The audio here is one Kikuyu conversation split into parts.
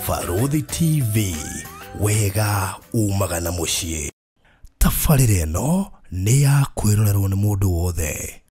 Barũthi TV, wega umaga na mũciĩ. Tabarĩra ĩno nĩ ya kwĩrorerwo nĩ mũndũ wothe.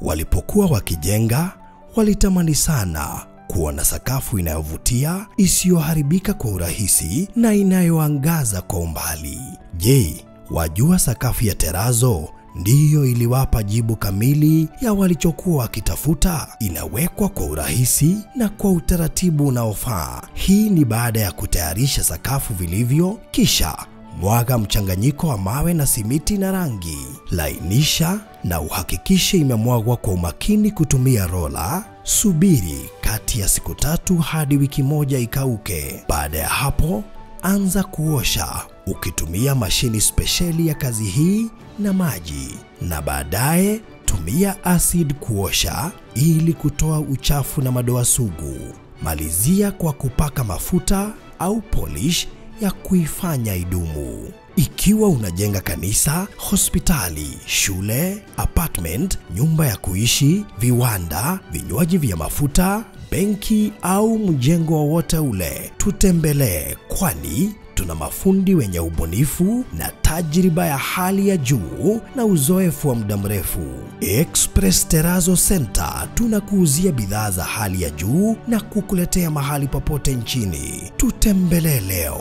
Walipokuwa wakijenga, walitamani sana kuona sakafu inayovutia, isiyoharibika kwa urahisi na inayoangaza kwa umbali. Je, wajua sakafu ya terazo ndiyo iliwapa jibu kamili ya walichokuwa wakitafuta? Inawekwa kwa urahisi na kwa utaratibu unaofaa. Hii ni baada ya kutayarisha sakafu vilivyo, kisha mwaga mchanganyiko wa mawe na simiti na rangi. Lainisha na uhakikishe imemwagwa kwa umakini kutumia rola. Subiri kati ya siku 3 hadi wiki 1 ikauke. Baada ya hapo, anza kuosha ukitumia mashini spesheli ya kazi hii na maji, na baadaye tumia acid kuosha ili kutoa uchafu na madoa sugu. Malizia kwa kupaka mafuta au polish ya kuifanya idumu. Ikiwa unajenga kanisa, hospitali, shule, apartment, nyumba ya kuishi, viwanda, vinywaji vya mafuta, benki au mjengo wowote ule, tutembelee, kwani tuna mafundi wenye ubunifu na tajriba ya hali ya juu na uzoefu wa muda mrefu. Express Terrazzo Center tunakuuzia bidhaa za hali ya juu na kukuletea mahali popote nchini. Tutembelee leo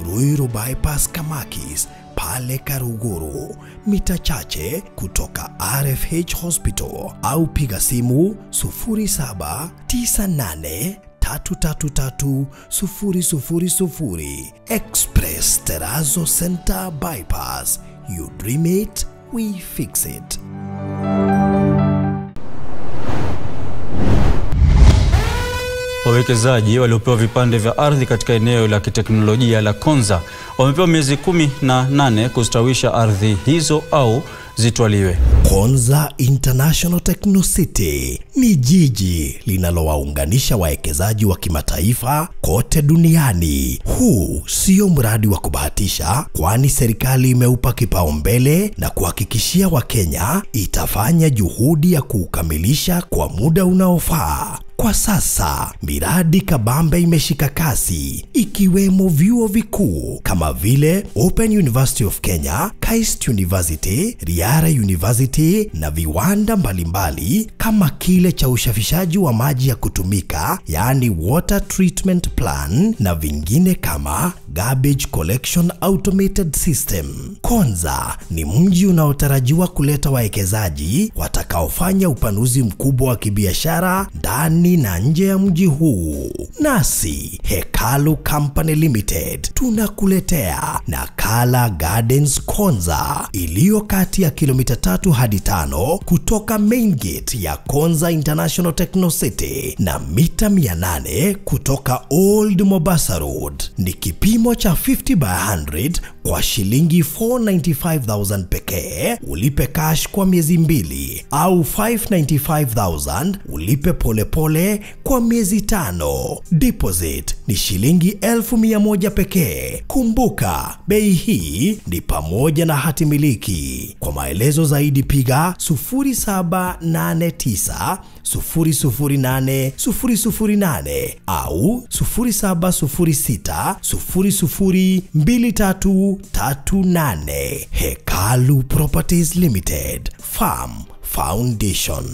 Ruiru Bypass Kamakis pale Karuguru, mita chache kutoka RFH Hospital, au piga simu 0798 333 000. Express Terrazzo Center Bypass. You dream it, we fix it. Wawekezaji waliopewa vipande vya ardhi katika eneo la kiteknolojia la Konza wamepewa miezi 18 kustawisha ardhi hizo au zitwaliwe. Konza International Techno City ni jiji linalowaunganisha wawekezaji wa kimataifa kote duniani. Huu sio mradi wa kubahatisha, kwani serikali imeupa kipaumbele na kuhakikishia Wakenya itafanya juhudi ya kuukamilisha kwa muda unaofaa. Kwa sasa, miradi kabambe imeshika kasi, ikiwemo vyuo vikuu kama vile Open University of Kenya, KAIST University, Riara University na viwanda mbalimbali kama kile cha ushafishaji wa maji ya kutumika, yaani water treatment plan, na vingine kama garbage collection automated system. Konza ni mji unaotarajiwa kuleta wawekezaji watakaofanya upanuzi mkubwa wa kibiashara ndani na nje ya mji huu. Nasi Hekalu Company Limited tunakuletea Nakala Gardens Konza iliyo kati ya kilomita 3 hadi 5 kutoka main gate ya Konza International Techno City na mita 800 kutoka Old Mombasa Road. Ni kipimo cha 50 by 100 kwa shilingi 495,000 pekee, ulipe cash kwa miezi 2, au 595,000 ulipe polepole kwa miezi 5. Deposit ni shilingi 1,100 pekee. Kumbuka, bei hii ni pamoja na hati miliki. Kwa maelezo zaidi piga 0789 008 008 au 0706 002338. Hekalu Properties Limited, Farm Foundation.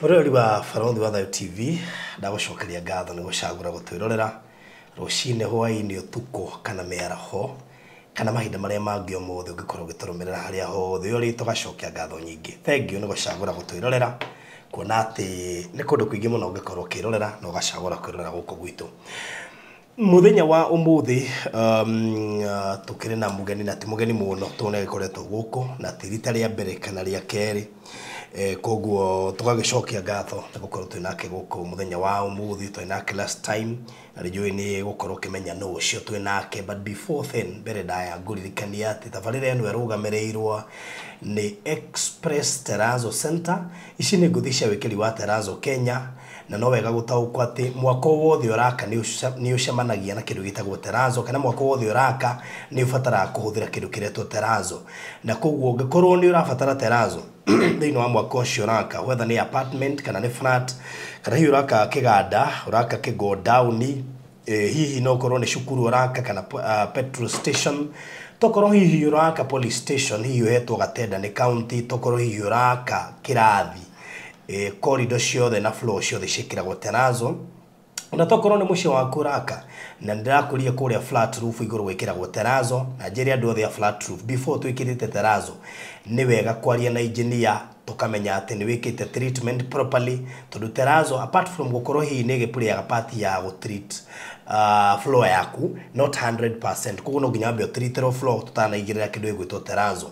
Mũrori wa Barũthi wa Thayũ TV, ndagũcokeria ngatho nĩ gũcagũra gũtwĩrorera rũcinĩ, hwaĩ-inĩ, ũtukũ kana mĩaraho kana mahinda marĩa mangĩ ũmũthĩ ũngĩkorwo ũgĩtũrũmĩrĩra harĩa hothe ũrĩ, tũgacokia ngatho nyingĩ. Thank you nĩ gũcagũra gũtwĩrorera, kuona atĩ nĩ kũndũ kũingĩ mũno ũngĩkorwo ũkĩrorera na ũgacagũra kwĩrorera gũkũ gwitũ. Mũthenya wa ũmũthĩ tũkĩrĩ na mũgeni, na ti mũgeni mũno tondũ nĩ agĩkoretwo gũkũ na ti rita rĩa mbere kana rĩa kerĩ. Koguo tũgagĩcokia ngatho nĩ gũkorwo twĩ nake gũkũ mũthenya wa ũmũthĩ. Twĩ nake last time na nĩnjũĩ nĩ gũkorwo ũkĩmenya nũ ũcio twĩ nake, but before then, mbere ndaya ngũririkania atĩ tabarĩra ĩno ĩrũgamĩrĩirwo nĩ Express Terrazzo Center. Ici nĩ ngũthi cia wĩkĩri wa Terrazzo Kenya, Na no wega gũtaũkwo atĩ mwako wothe ũraka nĩ ũcemanagia na kĩndũ gĩtagwo terrazzo, kana mwako wothe ũraka nĩ ũbataraga kũhũthĩra kĩndũ kĩretwo terrazzo. Na koguo ũngĩkorwo nĩ ũrabatara terrazzo thĩinĩ wa mwako ũcio ũraka, whether nĩ apartment kana nĩ flat, kana hihi ũraka kĩganda, ũraka kĩgodown, hihi no ũkorwo nĩ cukuru ũraka kana petrol station, tokorwo hihi ũraka police station, hihi ũhetwo gatenda nĩ county, tokorwo hihi ũraka kĩrathi, corridor ciothe na floor ciothe ciĩkĩragwo terrazzo. Na tokorwo nĩ mũciĩ waku ũraka, na ndĩrakũria kũrĩa flat roof igũrũ gwĩkĩragwo terrazzo, na njĩre andũ othe a flat roof before twĩkĩrĩte terrazzo nĩ wega kwaria na engineer tũkamenya atĩ nĩ wĩkĩte treatment properly, tondũ terrazzo apart from gũkorwo hihi nĩ ĩgĩpuraga part ya gũ treat floor yaku, not 100%, koguo no nginya wambe ũtreatĩrwo floor tũtanaigĩrĩra kĩndũ gĩgwĩtwo terrazzo.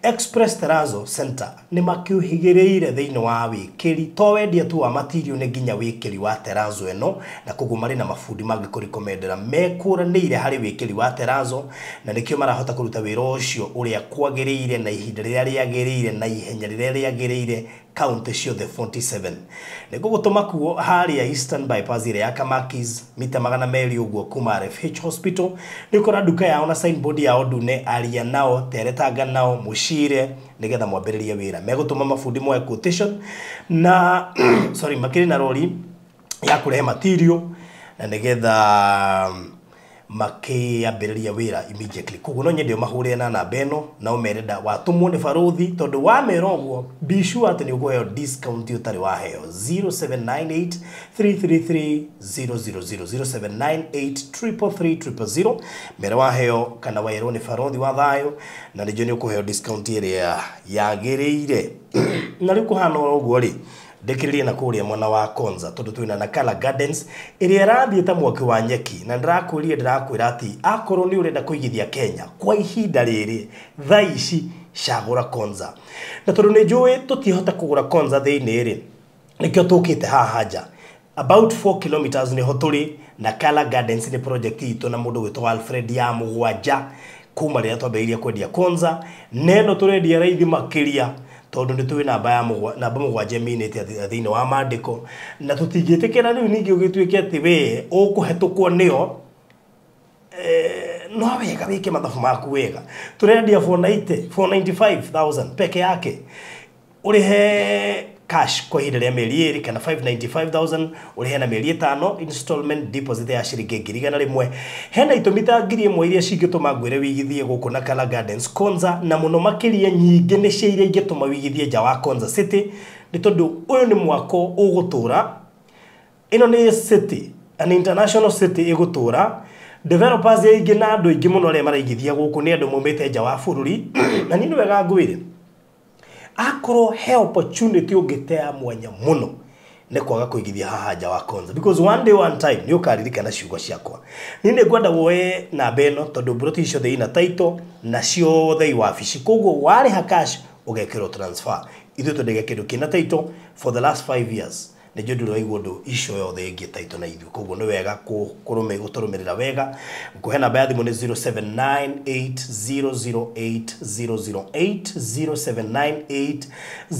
Express Terrazzo Center nĩ makĩũhĩgĩrĩire thĩinĩ wa wĩkĩri, to wendia tu wa material, nĩ nginya wĩkĩri wa terrazzo ĩno, na koguo marĩ na mabundi mangĩkũrecommendera mekũranĩire harĩ wĩkĩri wa terrazzo, na nĩkĩo marahota kũruta wĩra ũcio ũrĩa kwagĩrĩire na ihinda rĩrĩa rĩagĩrĩire na ihenya rĩrĩa rĩagĩrĩire kaunti ciothe 47. Nĩ ngũgũtũma kuo harĩa Eastern Bypass ĩrĩa ya Kamakis, mita 200 ũguo kuma RFH Hospital, nĩ ũkora nduka yao na signboard yao ndune. Aria nao, teretanga nao, mũcire nĩgetha mwambĩrĩrie wĩra. Megũtũma mabundi moe quotation na sorry, makĩrĩ na rori ya kũrehe material na nĩgetha makĩambĩrĩria wĩra immediately. Koguo no nyende ũmahũrĩre na namba ĩno na ũmere watũmwo nĩ barũthi, tondũ wamera ũguo be sure atĩ nĩ ũkũheo discount ũtarĩ waheo. 0798 333 000, 0798 333 000. Mere waheo kana werwo nĩ barũthi wa thayũ, na nĩnjũĩ nĩ ũkũheo discount ĩrĩa yagĩrĩire. Na rĩu kũhana oro ũguo rĩ, ndĩkĩrĩrie na kũrĩa mwena wa Konza, tondũ twĩna Nakala Gardens ĩrĩa ĩrathiĩ ta mwaki wa nyeki. Na ndĩrakwĩrire, ndĩrakwĩra atĩ akorwo nĩ ũrenda kũigithia Kenya kwa ihinda rĩrĩ thaa ici, cagũra Konza. Na tondũ nĩ njũĩ tũtihota kũgũra Konza thĩinĩ rĩ, nĩkĩo tũkĩte haha nja about 4 kilometers nĩho tũrĩ. Nakala Gardens nĩ project itũ na mũndũ gwĩtwo Alfred ya mũgwanja kuma rĩrĩa twambĩrĩirie kwendia Konza, neno tũrendia raithi makĩria tondũ nĩ tũĩ namba ya namba mũgwanja ĩminĩte thĩinĩ wa maandĩko, na tũtingĩtĩkĩra rĩu ningĩ ũgĩtuĩke atĩ we ũkũhetũkwo nĩo. No wega wĩke mathabu maku wega. Tũrendia 490, 495,000 peke yake, ũrĩhe cash kwa ihinda rĩa mĩeri 2, kana 595,000 ũrĩhe na mĩeri 5, installment deposit ya ciringi 100,000. Hena itũmi ta 1,000 iria cingĩtũma ngwĩre wĩigithie gũkũ Nakala Gardens Konza, na mũno makĩria nyingĩ nĩ cia iria ingĩtũma wĩigithie nja wa Konza City, nĩ tondũ ũyũ nĩ mwako ũgũtũra. Ĩno nĩ city, an international city ĩgũtũra. Developers aingĩ na andũ aingĩ mũno arĩa maraigithia gũkũ nĩ andũ maumĩte nja wa bũrũri. Na niĩ nĩ wega ngwĩre, akorwo he opportunity ũngĩtea mwanya mũno nĩ kwaga kũigithia haha nja wa Konza, because one day, one time nĩ ũkaririkana ciugo ciakwa. Niĩ nĩ ngwenda woe namba ĩno, tondũ mburoti ciothe ina title na ciothe i wabici, koguo warĩha cash ũgekĩrwo transfer. Ithuĩ twendagia kĩndũ kĩna title for the last 5 years, nĩnjũĩ ndũrĩ waigua ũndũ icio yothe ĩngĩ title na ithuĩ. Koguo nĩ wega gũtũrũmĩrĩra wega. Ngũhe namba ya thimũ nĩ 0798008008,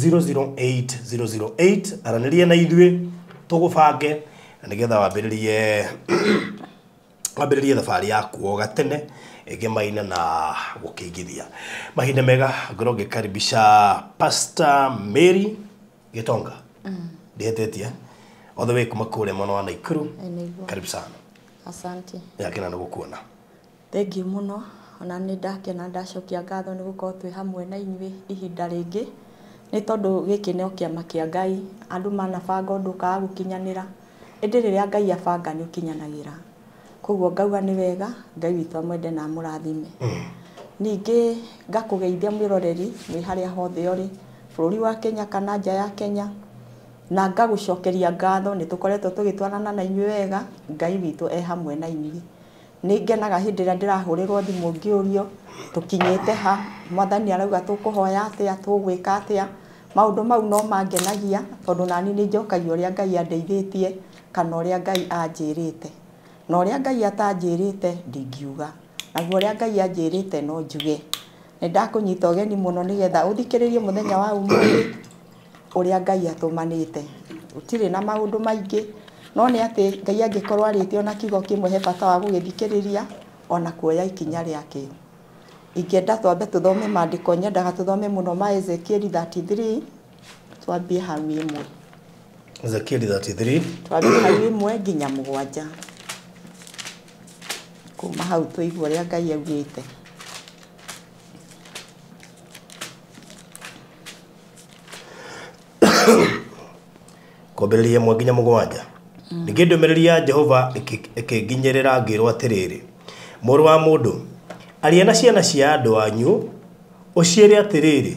0798008008. Aranĩria na ithuĩ tũgũbange na nĩgetha wambĩrĩrie thabarĩ yaku o gatene ĩngĩ na gũkĩigithia. Mahinda mega ngorwo ngĩkaribisha Pastor Mary Gitonga, ndĩhetĩtie all the way kuma kũrĩa mwena wa Naikuru. Nĩguo. Karibu sana. Asante. Yakena nĩ gũkuona. Thengiũ mũno, ona nĩ ndakena, ndacokia ngatho nĩ gũkorwo twĩ hamwe na inyuĩ ihinda rĩngĩ, nĩ tondũ gĩkĩ no kĩama kĩa Ngai. Andũ manabanga ũndũ ũkaga gũkinyanĩra, ĩndĩ rĩrĩa Ngai abanga nĩ ũkinyanagĩra. Koguo ngauga nĩ wega, Ngai witũ amwende na amũrathime. Ningĩ ngakũgeithia mwĩroreri wĩ harĩa hothe ũrĩ bũrũri wa Kenya kana nja ya Kenya, na ngagũcokeria ngatho nĩ tũkoretwo tũgĩtwarana na inyuĩ wega. Ngai witũ e hamwe na inyuĩ. Nĩ ngenaga hĩndĩ ĩrĩa ndĩrahũrĩrwo thimũ ngĩũrio tũkinyĩte ha, Mwathani arauga tũkũhoya atĩa, tũgwĩka atĩa. Maũndũ mau no mangenagia, tondũ nani nĩ njokagia ũrĩa Ngai andeithĩtie kana ũrĩa Ngai anjĩrĩte, na ũrĩa Ngai atanjĩrĩte ndingiuga, naguo ũrĩa Ngai anjĩrĩte no njuge. Nĩ ndakũnyita ũgeni mũno nĩgetha ũthikĩrĩrie mũthenya wa ũmũthĩ ũrĩa Ngai atũmanĩte. Gũtirĩ na maũndũ maingĩ, no nĩ atĩ Ngai angĩkorwo arĩtie ona kiugo kĩmwe he bata wa gũgĩthikĩrĩria ona kuoya ikinya rĩakĩo. Ingĩenda twambe tũthome maandĩko, nyendaga tũthome mũno ma Ezekieli 33, twambie hau 1. Ezekieli 33 twambie hau 1 nginya 7. Kuma hau tũigue ũrĩa Ngai augĩte. Kwambĩrĩria 1 nginya 7. Ningĩ ndũmĩrĩri ya Jehova ĩkĩnginyĩrĩra ngĩrwo atĩrĩrĩ, mũrũ wa mũndũ, aria na ciana cia andũ anyu ũciĩre atĩrĩrĩ,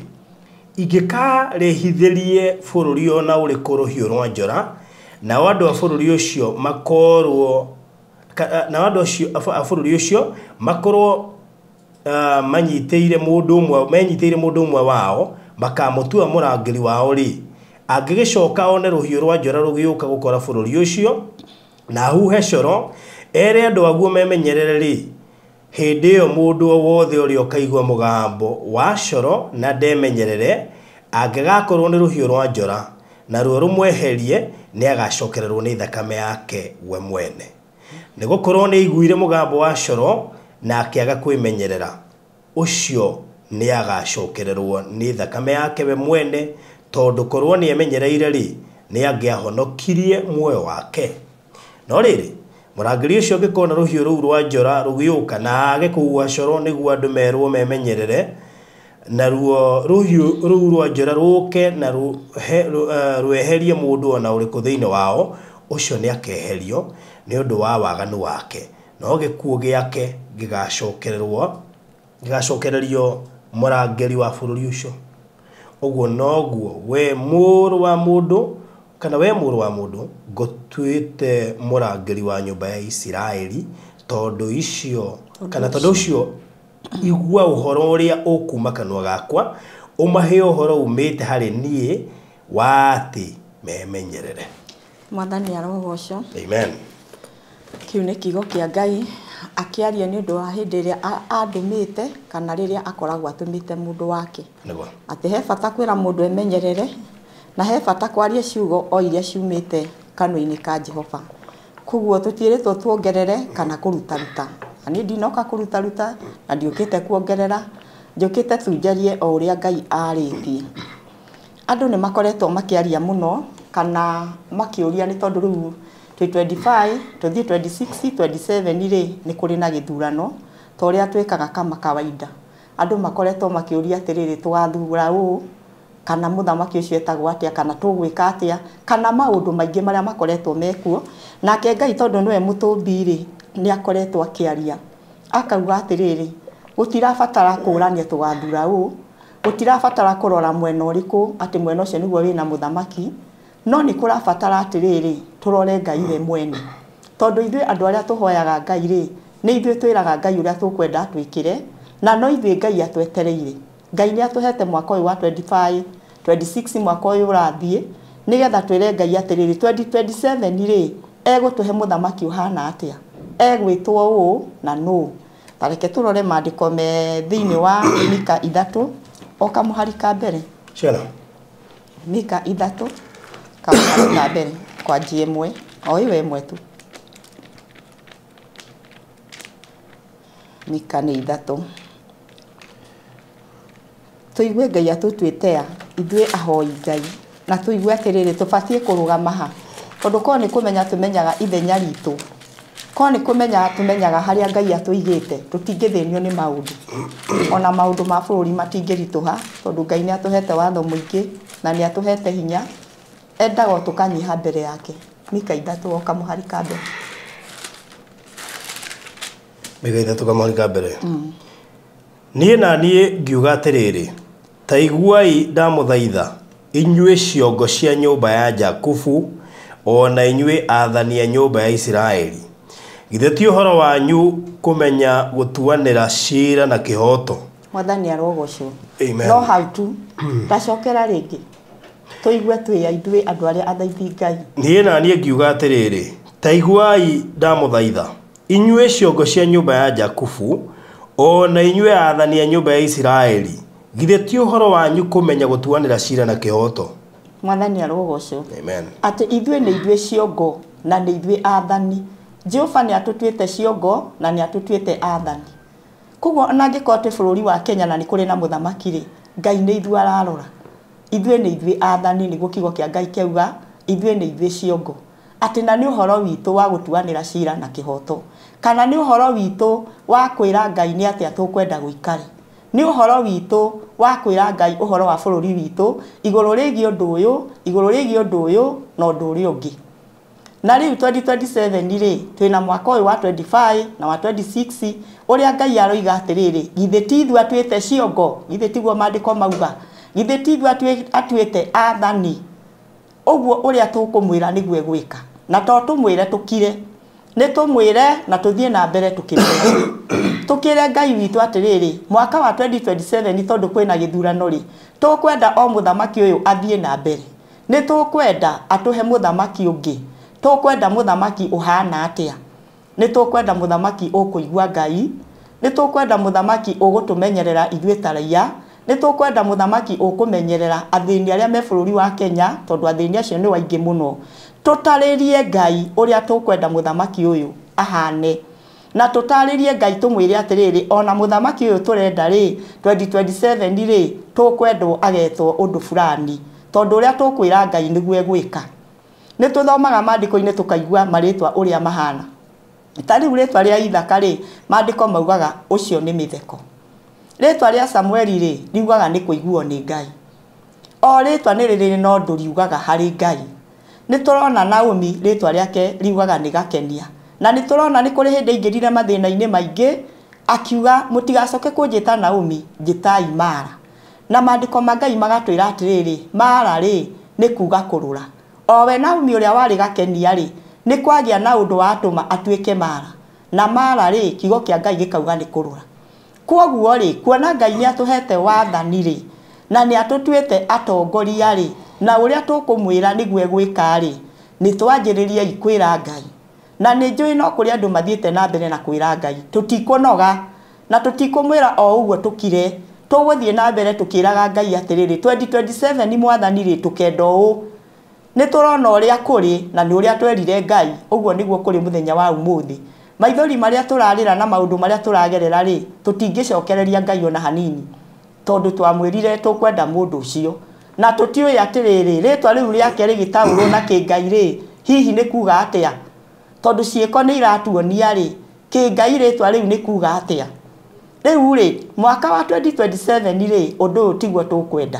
ingĩkarehithĩrie bũrũri ona ũrĩkũ rũhiũ rwa njora, nao andũ a bũrũri ũcio makorwo nao andũ a bũrũri ũcio makorwo manyitĩire mũndũ ũmwe, menyitĩire mũndũ ũmwe wao, makamũtua mũrangĩri wao rĩ, angĩgĩcoka one rũhiũ rwa njora rũgĩũka gũkora bũrũri ũcio na huhe coro ere andũ aguo memenyerere rĩ, hĩndĩ ĩyo mũndũ o wothe ũrĩa ũkaigua mũgambo wa coro na ndemenyerere, angĩgakorwo nĩ rũhiũ rwa njora naruo rũmweherie, nĩ agacokererwo nĩ thakame yake we mwene, nĩgũkorwo nĩ aiguire mũgambo wa coro na akĩaga kwĩmenyerera, ũcio nĩ agacokererwo nĩ thakame yake we mwene, tondũ korwo nĩ emenyereire rĩ, nĩ angĩahonokirie muoyo wake. No rĩrĩ, mũrangĩri ũcio angĩkona rũhiũ rũu rwa njora rũgĩũka na aage kũhuha coro nĩguo andũ merwo memenyerere, naruo rũhiũ rũu rwa njora rũke na rweherie mũndũ ona ũrĩkũ thĩinĩ wao, ũcio nĩ akeherio nĩ ũndũ wa waganu wake, no gĩkuũ gĩake gĩgacokererio mũrangĩri wa bũrũri ũcio. Ũguo noguo we mũrũ wa mũndũ, kana we mũrũ wa mũndũ, ngũtuĩte mũrangĩri wa nyũmba ya Isiraeli, tondũ icio kana tondũ ũcio igua ũhoro ũrĩa ũkuma kanua gakwa, ũmahe ũhoro umĩte harĩ niĩ wa atĩ memenyerere. Mwathani arogocwo. Amen. Kĩu nĩ kiugo kĩa Ngai akĩaria nĩ ũndũ wa hĩndĩ ĩrĩa andũmĩte kana rĩrĩa akoragwo atũmĩte mũndũ wake. Nĩguo. Atĩ he bata kwĩra mũndũ emenyerere, na he bata kwaria ciugo o iria ciumĩte kanua-inĩ ka Jehova. Koguo tũtiĩrĩtwo tuongerere kana kũrutaruta. Na niĩ ndinoka kũrutaruta na ndiũkĩte kuongerera, njũkĩte tu njarie o ũrĩa Ngai arĩtie. Andũ nĩ makoretwo makĩaria mũno kana makĩũria nĩ tondũ rĩu 25 tũthiĩ 26 27 rĩ, nĩ kũrĩ na gĩthurano ta ũrĩa twĩkaga kama kawaida. Andũ makoretwo makĩũria atĩrĩrĩ, tũgathura ũũ kana mũthamaki ũcio etagwo atĩa, kana tũgwĩka atĩa, kana maũndũ maingĩ marĩa makoretwo mekuo. Nake Ngai tondũ nĩwe mũtũmbi rĩ, nĩ akoretwo akĩaria akauga atĩrĩrĩ, gũtirabatara kũũrania tũgathura ũũ, gũtirabatara kũrora mwena ũrĩkũ atĩ mwena ũcio nĩguo wĩna mũthamaki, no nĩ kũrabatara atĩrĩrĩ tũrore Ngai we mwene, tondũ ithuĩ andũ arĩa tũhoyaga Ngai rĩ, nĩ ithuĩ twĩraga Ngai ũrĩa tũkwenda atwĩkĩre, na no ithuĩ Ngai atwetereire. Ngai nĩ atũhete mwaka ũyũ wa 25 26 mwaka ũyũ ũrathiĩ, nĩgetha twĩre Ngai atĩrĩrĩ 2027 rĩ, egũtũhe mũthamaki ũhana atĩa, egwĩtwo ũũ na nũũ. Ta reke tũrore maandĩko me thĩinĩ wa Mika 3 o kamũhari ka mbere. Ciana. Mika 3 kamũhari ka mbere kwanjia 1, o ĩyo 1 tu. Mika nĩ 3. Tũigue Ngai atũtuĩte a ithuĩ ahoi Ngai, na tũigue atĩrĩrĩ tũbatiĩ kũrũgama ha, tondũ korwo nĩ kũmenya tũmenyaga ithenya ritũ, korwo nĩ kũmenya tũmenyaga harĩa Ngai atũigĩte, tũtingĩthĩnio nĩ maũndũ. Ona maũndũ ma bũrũri matingĩritũha, tondũ Ngai nĩ atũhete watho mũingĩ na nĩ atũhete hinya, endaga o tũkanyiha mbere yake. Mika 3 o kamũhari ka mbere. Mika 3 kamũhari ka mbere. Niĩ na niĩ ngiuga atĩrĩrĩ, ta iguai ndamũthaitha inyuĩ ciongo cia nyũmba ya Jakubu, o na inyuĩ aathani a nyũmba ya Isiraeli, githĩ ti ũhoro wanyu kũmenya gũtuanĩra ciira na kĩhooto? Mwathani arogocwo. Amen. No hau tu ndacokera rĩngĩ tũigue twĩ ithuĩ andũ arĩa athaithi Ngai. Niĩ na niĩ ngiuga atĩrĩrĩ, ta iguai ndamũthaitha inyuĩ ciongo cia nyũmba ya Jakubu, o na inyuĩ aathani a nyũmba ya Isiraeli, githĩ ti ũhoro wanyu kũmenya gũtuanĩra ciira na kĩhooto? Mwathani arogocwo. Amen. Atĩ ithuĩ nĩ ithuĩ ciongo na nĩ ithuĩ athani. Jehova nĩ atũtuĩte ciongo na nĩ atũtuĩte athani. Koguo ona angĩkorwo twĩ bũrũri wa Kenya na nĩ kũrĩ na mũthamaki rĩ, Ngai nĩ ithuĩ ararora. Ithuĩ nĩ ithuĩ athani, nĩguo kiugo kĩa Ngai kĩauga, ithuĩ nĩ ithuĩ ciongo. Atĩ na nĩ ũhoro witũ wa gũtuanĩra cira na kĩhoto, kana nĩ ũhoro witũ wa kwĩra Ngai nĩ atĩa tũkwenda gũikare. Nĩ ũhoro witũ wa kwĩra Ngai ũhoro wa bũrũri witũ igũrũ rĩgiĩ ũndũ ũyũ, igũrũ rĩgiĩ ũndũ ũyũ na ũndũ ũrĩa ũngĩ. Na rĩu 2027 rĩ, twĩna mwaka ũyũ wa 25 na wa 26 ũrĩa Ngai aroiga atĩrĩrĩ, githĩ ti ithuĩ atuĩte ciongo, githĩ tiguo maandĩko mauga, githĩ ti ithuĩ atuĩte athani. Ũguo ũrĩa tũkũmwĩra nĩguo egwĩka, na to tũmwĩre tũkire, nĩ tũmwĩre na tũthiĩ na mbere tũkĩmwĩra. Tũkĩre Ngai witũ atĩrĩrĩ, mwaka wa 2027 tondũ kwĩna gĩthurano rĩ, tũkwenda o mũthamaki ũyũ athiĩ na mbere, nĩ tũkwenda atũhe mũthamaki ũngĩ, tũkwenda mũthamaki ũhana atĩa, nĩ tũkwenda mũthamaki ũkũigua Ngai, nĩ tũkwenda mũthamaki ũgũtũmenyerera ithuĩ ta raiya, nĩ tũkwenda mũthamaki ũkũmenyerera athĩni arĩa me bũrũri wa Kenya, tondũ athĩni acio nĩ waingĩ mũno. Tũtarĩrie Ngai ũrĩa tũkwenda mũthamaki ũyũ ahane, na tũtarĩrie Ngai tũmwĩre atĩrĩrĩ, ona mũthamaki ũyũ tũrenda rĩ 2027 rĩ, tũkwendwo agetwo ũndũ fulani, tondũ ũrĩa tũkwĩra Ngai nĩguo egwĩka. Nĩ tũthomaga maandĩko-inĩ tũkaigua marĩtwa ũrĩa mahana. Ta rĩu rĩtwa rĩa Ithaka rĩ, maandĩko maugaga ũcio nĩ mĩtheko. Rĩtwa rĩa Samueli rĩ, riugaga nĩ kũiguo nĩ Ngai. O rĩtwa nĩ rĩrĩ no ũndũ riugaga harĩ Ngai. Nĩ tũrona Naomi rĩtwa rĩake riugaga nĩ gakenia. Na nĩ tũrona nĩ kũrĩ hĩndĩ aingĩrire mathĩna-inĩ maingĩ, akiuga mũtigacoke kũnjĩta Naomi, njĩtai Mara. Na maandĩko ma Ngai magatwĩra atĩrĩrĩ, Mara rĩ nĩ kuga kũrũra. O we Naomi ũrĩa warĩ gakenia rĩ, nĩ kwagĩa na ũndũ watũma atuĩke Mara. Na Mara rĩ, kiugo kĩa Ngai gĩkauga nĩ kũrũra. Kwoguo rĩ, kuona Ngai nĩ atũhete wathani rĩ, na nĩ atũtuĩte atongoria rĩ, na ũrĩa tũkũmwĩra nĩguo egwĩka rĩ, nĩ twanjĩrĩriei kwĩra Ngai. Na nĩ njũĩ no kũrĩ andũ mathiĩte na mbere na kwĩra Ngai, tũtikũnoga na tũtikũmwĩra o ũguo tũkire, tũgũthiĩ na mbere tũkĩraga Ngai atĩrĩrĩ, 2027 mwathani rĩ, tũkenda ũũ. Nĩ tũrona ũrĩa kũrĩ na nĩ ũrĩa twerire Ngai, ũguo nĩguo kũrĩ mũthenya wa ũmũthĩ. Maithori marĩa tũrarĩra na maũndũ marĩa tũragerera rĩ, tũtingĩcokereria Ngai ona hanini, tondũ twamwĩrire tũkwenda mũndũ ũcio. Na tũtiũĩ atĩrĩrĩ, rĩtwa rĩu rĩake rĩgĩtaũrwo na kĩngai rĩ, hihi nĩ kuga atĩa? Tondũ ciĩko nĩ iratuonia rĩ, kĩngai rĩtwa rĩu nĩ kuga atĩa? Rĩu rĩ, mwaka wa 2027 rĩ, ũndũ ũyũ tiguo tũkwenda.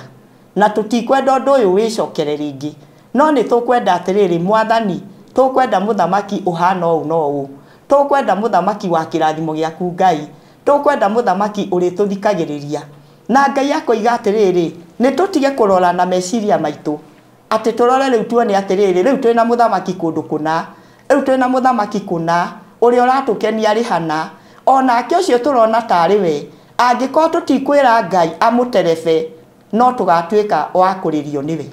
Na tũtikwenda ũndũ ũyũ wĩcokere rĩngĩ. No nĩ tũkwenda atĩrĩrĩ, mwathani, tũkwenda mũthamaki ũhana ũũ na ũũ. Tũkwenda mũthamaki wa kĩrathimo gĩaku Ngai. Tũkwenda mũthamaki ũrĩtũthikagĩrĩria. Na Ngai akoiga atĩrĩrĩ, nĩ tũtige kũrora na meciria maitũ. Atĩ tũrore rĩu tuone atĩrĩrĩ, rĩu twĩna mũthamaki kũndũ kũna, rĩu twĩna mũthamaki kũna, ũrĩa ũratũkenia arĩ hana. Onake ũcio tũrona tarĩ we, angĩkorwo tũtikwĩra Ngai amũterebe, no tũgatuĩka wa kũrĩrio nĩwe.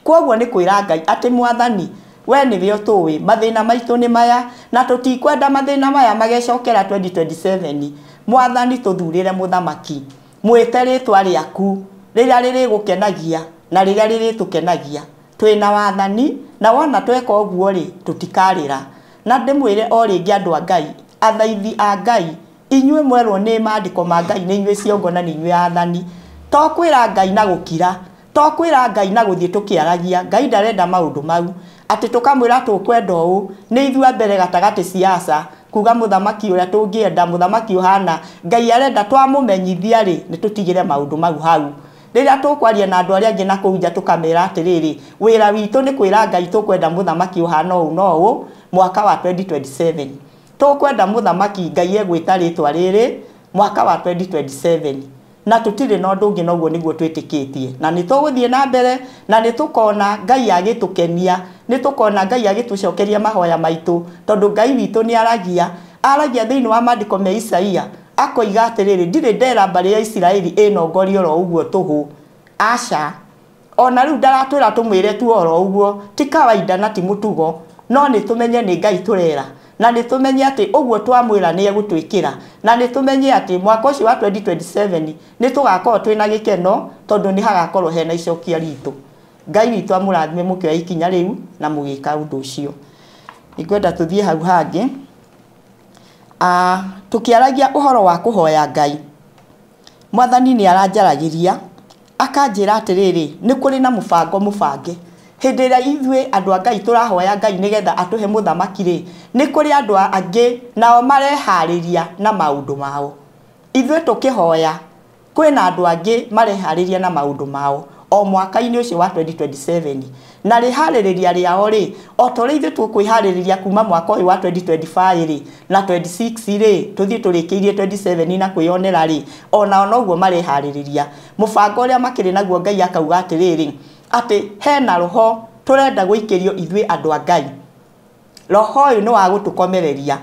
Kwoguo nĩ kwĩra Ngai atĩ mwathani, we nĩwe ũtũĩ, mathĩna maitũ nĩ maya, na tũtikwenda mathĩna maya magecokera 2027. Mwathani tũthurĩre mũthamaki, mwĩte rĩtwa rĩaku, rĩrĩa rĩrĩgũkenagia na rĩrĩa rĩrĩtũkenagia. Twĩna wathani, na wona tweka ũguo rĩ, tũtikarĩra. Na ndĩmwĩre o rĩngĩ andũ a Ngai, athaithi a Ngai, inyuĩ mwerwo nĩ maandĩko ma Ngai, nĩ inyuĩ ciongo na nĩ inyuĩ athani. To kwĩra Ngai na gũkira, to kwĩra Ngai na gũthiĩ tũkĩaragia. Ngai ndarenda maũndũ mau, atĩ tũkamwĩra tũkwenda ũũ, nĩ ithuĩ a mbere gatagatĩ siasa, kuga mũthamaki ũrĩa tũngĩenda, mũthamaki ũhana. Ngai arenda twamũmenyithia rĩ, nĩ tũtigĩre maũndũ mau hau. Rĩrĩa tũkwaria na andũ arĩa angĩ na kũu nja tũkamera atĩrĩrĩ, wĩra witũ nĩ kwĩra Ngai tũkwenda mũthamaki ũhana ũũ na ũũ mwaka wa 2027. Tũkwenda mũthamaki Ngai egwĩta rĩtwa rĩrĩ mwaka wa 2027. Na tũtirĩ na ũndũ ũngĩ noguo nĩguo twĩtĩkĩtie. Na nĩ tũgũthiĩ na mbere, na nĩ tũkona Ngai agĩtũkenia, nĩ tũkona Ngai agĩtũcokeria mahoya maitũ, tondũ Ngai witũ nĩ aragia, aragia thĩinĩ wa maandĩko me Isaia, akoiga atĩrĩrĩ, ndirĩ ndera mbarĩ ya Isiraeli ĩnongorio oro ũguo tũhũ. Aca. Ona rĩu ndaratwĩra tũmwĩre tu oro ũguo, ti kawaida na ti mũtugo, no nĩ tũmenye nĩ Ngai tũrera. Na nĩ tũmenye atĩ ũguo twamwĩra nĩ egũtwĩkĩra. Na nĩ tũmenye atĩ mwaka ũcio wa 2027 nĩ tũgakorwo twĩna gĩkeno, tondũ nĩ hagakorwo hena icokia ritũ. Ngai witũ amũrathime mũkĩoya ikinya rĩu na mũgĩka ũndũ ũcio. Ingwenda tũthiĩ hau hangĩ. Tũkĩaragia ũhoro wa kũhoya Ngai, Mwathani nĩ aranjaragĩria akanjĩra atĩrĩrĩ, nĩ kũrĩ na mũbango mũbange. Hĩndĩ ĩrĩa ithuĩ andũ a Ngai tũrahoya Ngai nĩgetha atũhe mũthamaki rĩ, nĩ kũrĩ andũ angĩ nao mareharĩria na maũndũ mao. Ithuĩ tũkĩhoya kwĩna andũ angĩ mareharĩria na maũndũ mao o mwaka-inĩ ũcio wa 2027. Na rĩharĩrĩria rĩao rĩ, o ta ũrĩa ithuĩ tũkwĩharĩrĩria kuma mwaka ũyũ wa 2025 rĩ na 26 rĩ, tũthiĩ tũrĩkĩirie 27 na kwĩyonera rĩ, onao noguo mareharĩrĩria. Mũbango ũrĩa makĩrĩ naguo Ngai akauga atĩrĩrĩ, atĩ hena roho tũrenda gũikĩrio ithuĩ andũ a Ngai. Roho ũyũ nĩ wa gũtũkomereria.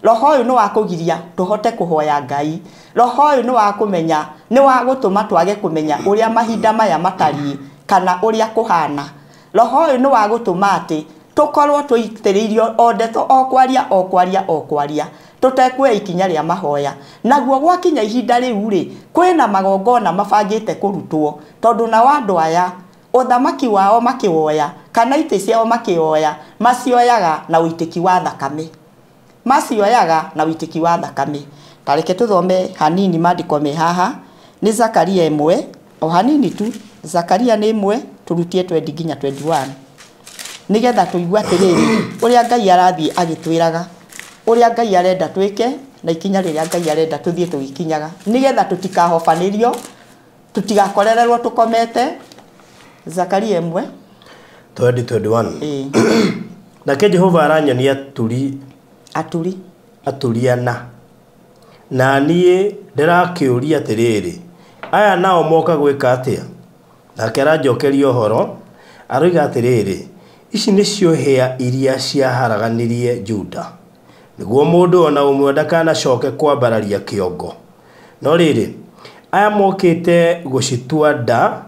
Roho ũyũ nĩ wa kũgiria tũhote kũhoya Ngai. Roho ũyũ nĩ wa kũmenya, nĩ wa gũtũma twage kũmenya ũrĩa mahinda maya matariĩ kana ũrĩa kũhana. Roho ũyũ nĩ wa gũtũma atĩ tũkorwo tũitĩrĩirio o ndeto o kwaria o kwaria o kwaria, tũtekuoya ikinya rĩa mahoya. Naguo gwakinya ihinda rĩu rĩ, kwĩna magongona mabangĩte kũrutwo, tondũ nao andũ aya ũthamaki wao makĩwoya kana itĩ ciao makĩoya, macioyaga na ũitĩki wa thakame. Macioyaga na ũitĩki wa thakame. Ta reke tũthome hanini maandĩko me haha. Nĩ Zakaria 1, o hanini tu. Zakaria nĩ 1, tũrutie 20 nginya 21. Nĩgetha tũigue atĩrĩrĩ, ũrĩa Ngai arathiĩ agĩtwĩraga, ũrĩa Ngai arenda twĩke, na ikinya rĩrĩa Ngai arenda tũthiĩ tũgĩkinyaga, nĩgetha tũtikahobanĩrio, tũtigakorererwo tũkomete. Zakaria 1 2021. Nake Jehova aranyonia aturi aturiana, na niĩ ndĩrakĩũria atĩrĩrĩ, aya nao moka gwĩka atĩa? Nake aranjokeria ũhoro aroiga atĩrĩrĩ, ici nĩcio hĩa iria ciaharaganirie Juda, nĩguo mũndũ ona ũmwe ndakanacoke kwambararia kĩongo. No rĩrĩ, aya mokĩte gũcitua nda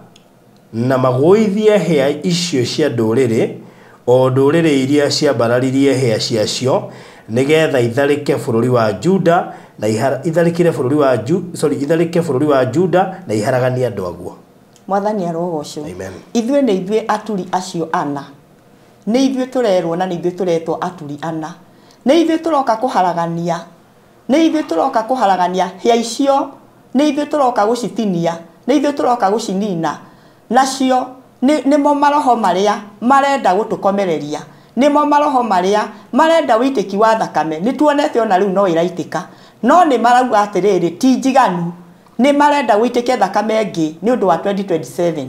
na magũithie hĩa icio cia ndũrĩrĩ, o ndũrĩrĩ iria ciambararirie hĩa ciacio, nĩgetha itharĩke bũrũri wa Juda na itharĩkĩre bũrũri wa itharĩke bũrũri wa Juda na iharaganie andũ aguo. Mwathani arogocwo. Ithuĩ nĩ ithuĩ aturi acio ana. Nĩ ithuĩ tũrerwo na nĩ ithuĩ tũretwo aturi ana. Nĩ ithuĩ tũroka kũharagania. Nĩ ithuĩ tũroka kũharagania hĩa icio. Nĩ ithuĩ tũroka gũcitinia. Nĩ ithuĩ tũroka gũcinina. Nacio nĩmo maroho marĩa marenda gũtũkomereria. Nĩmo maroho marĩa marenda wĩitĩki wa thakame. Nĩ tuonete ona rĩu no ĩraitĩka. No nĩ marauga atĩrĩrĩ, ti njiganu. Nĩ marenda gũitĩke thakame ĩngĩ nĩ ũndũ wa 2027.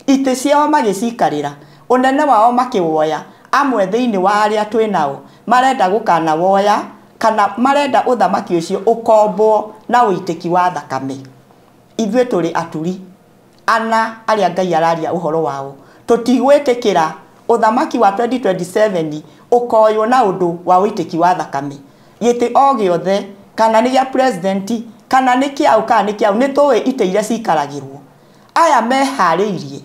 Itĩ ciao magĩcikarĩra, ũnene wao makĩwoya, amwe thĩinĩ wa arĩa twĩ nao marenda gũkanawoya kana marenda ũthamaki ũcio ũkombwo na ũitĩki wa thakame. Ithuĩ tũrĩ aturi ana arĩa Ngai araria ũhoro wao. Tũtigwĩtĩkĩra ũthamaki wa 2027 ũkoywo na ũndũ wa ũitĩki wa thakame. Gĩtĩ o gĩothe, kana nĩ gĩa president, kana nĩ kĩaũ, kana nĩ kĩaũ, nĩ tũĩ itĩ iria cikaragĩrwo. Aya meharĩirie,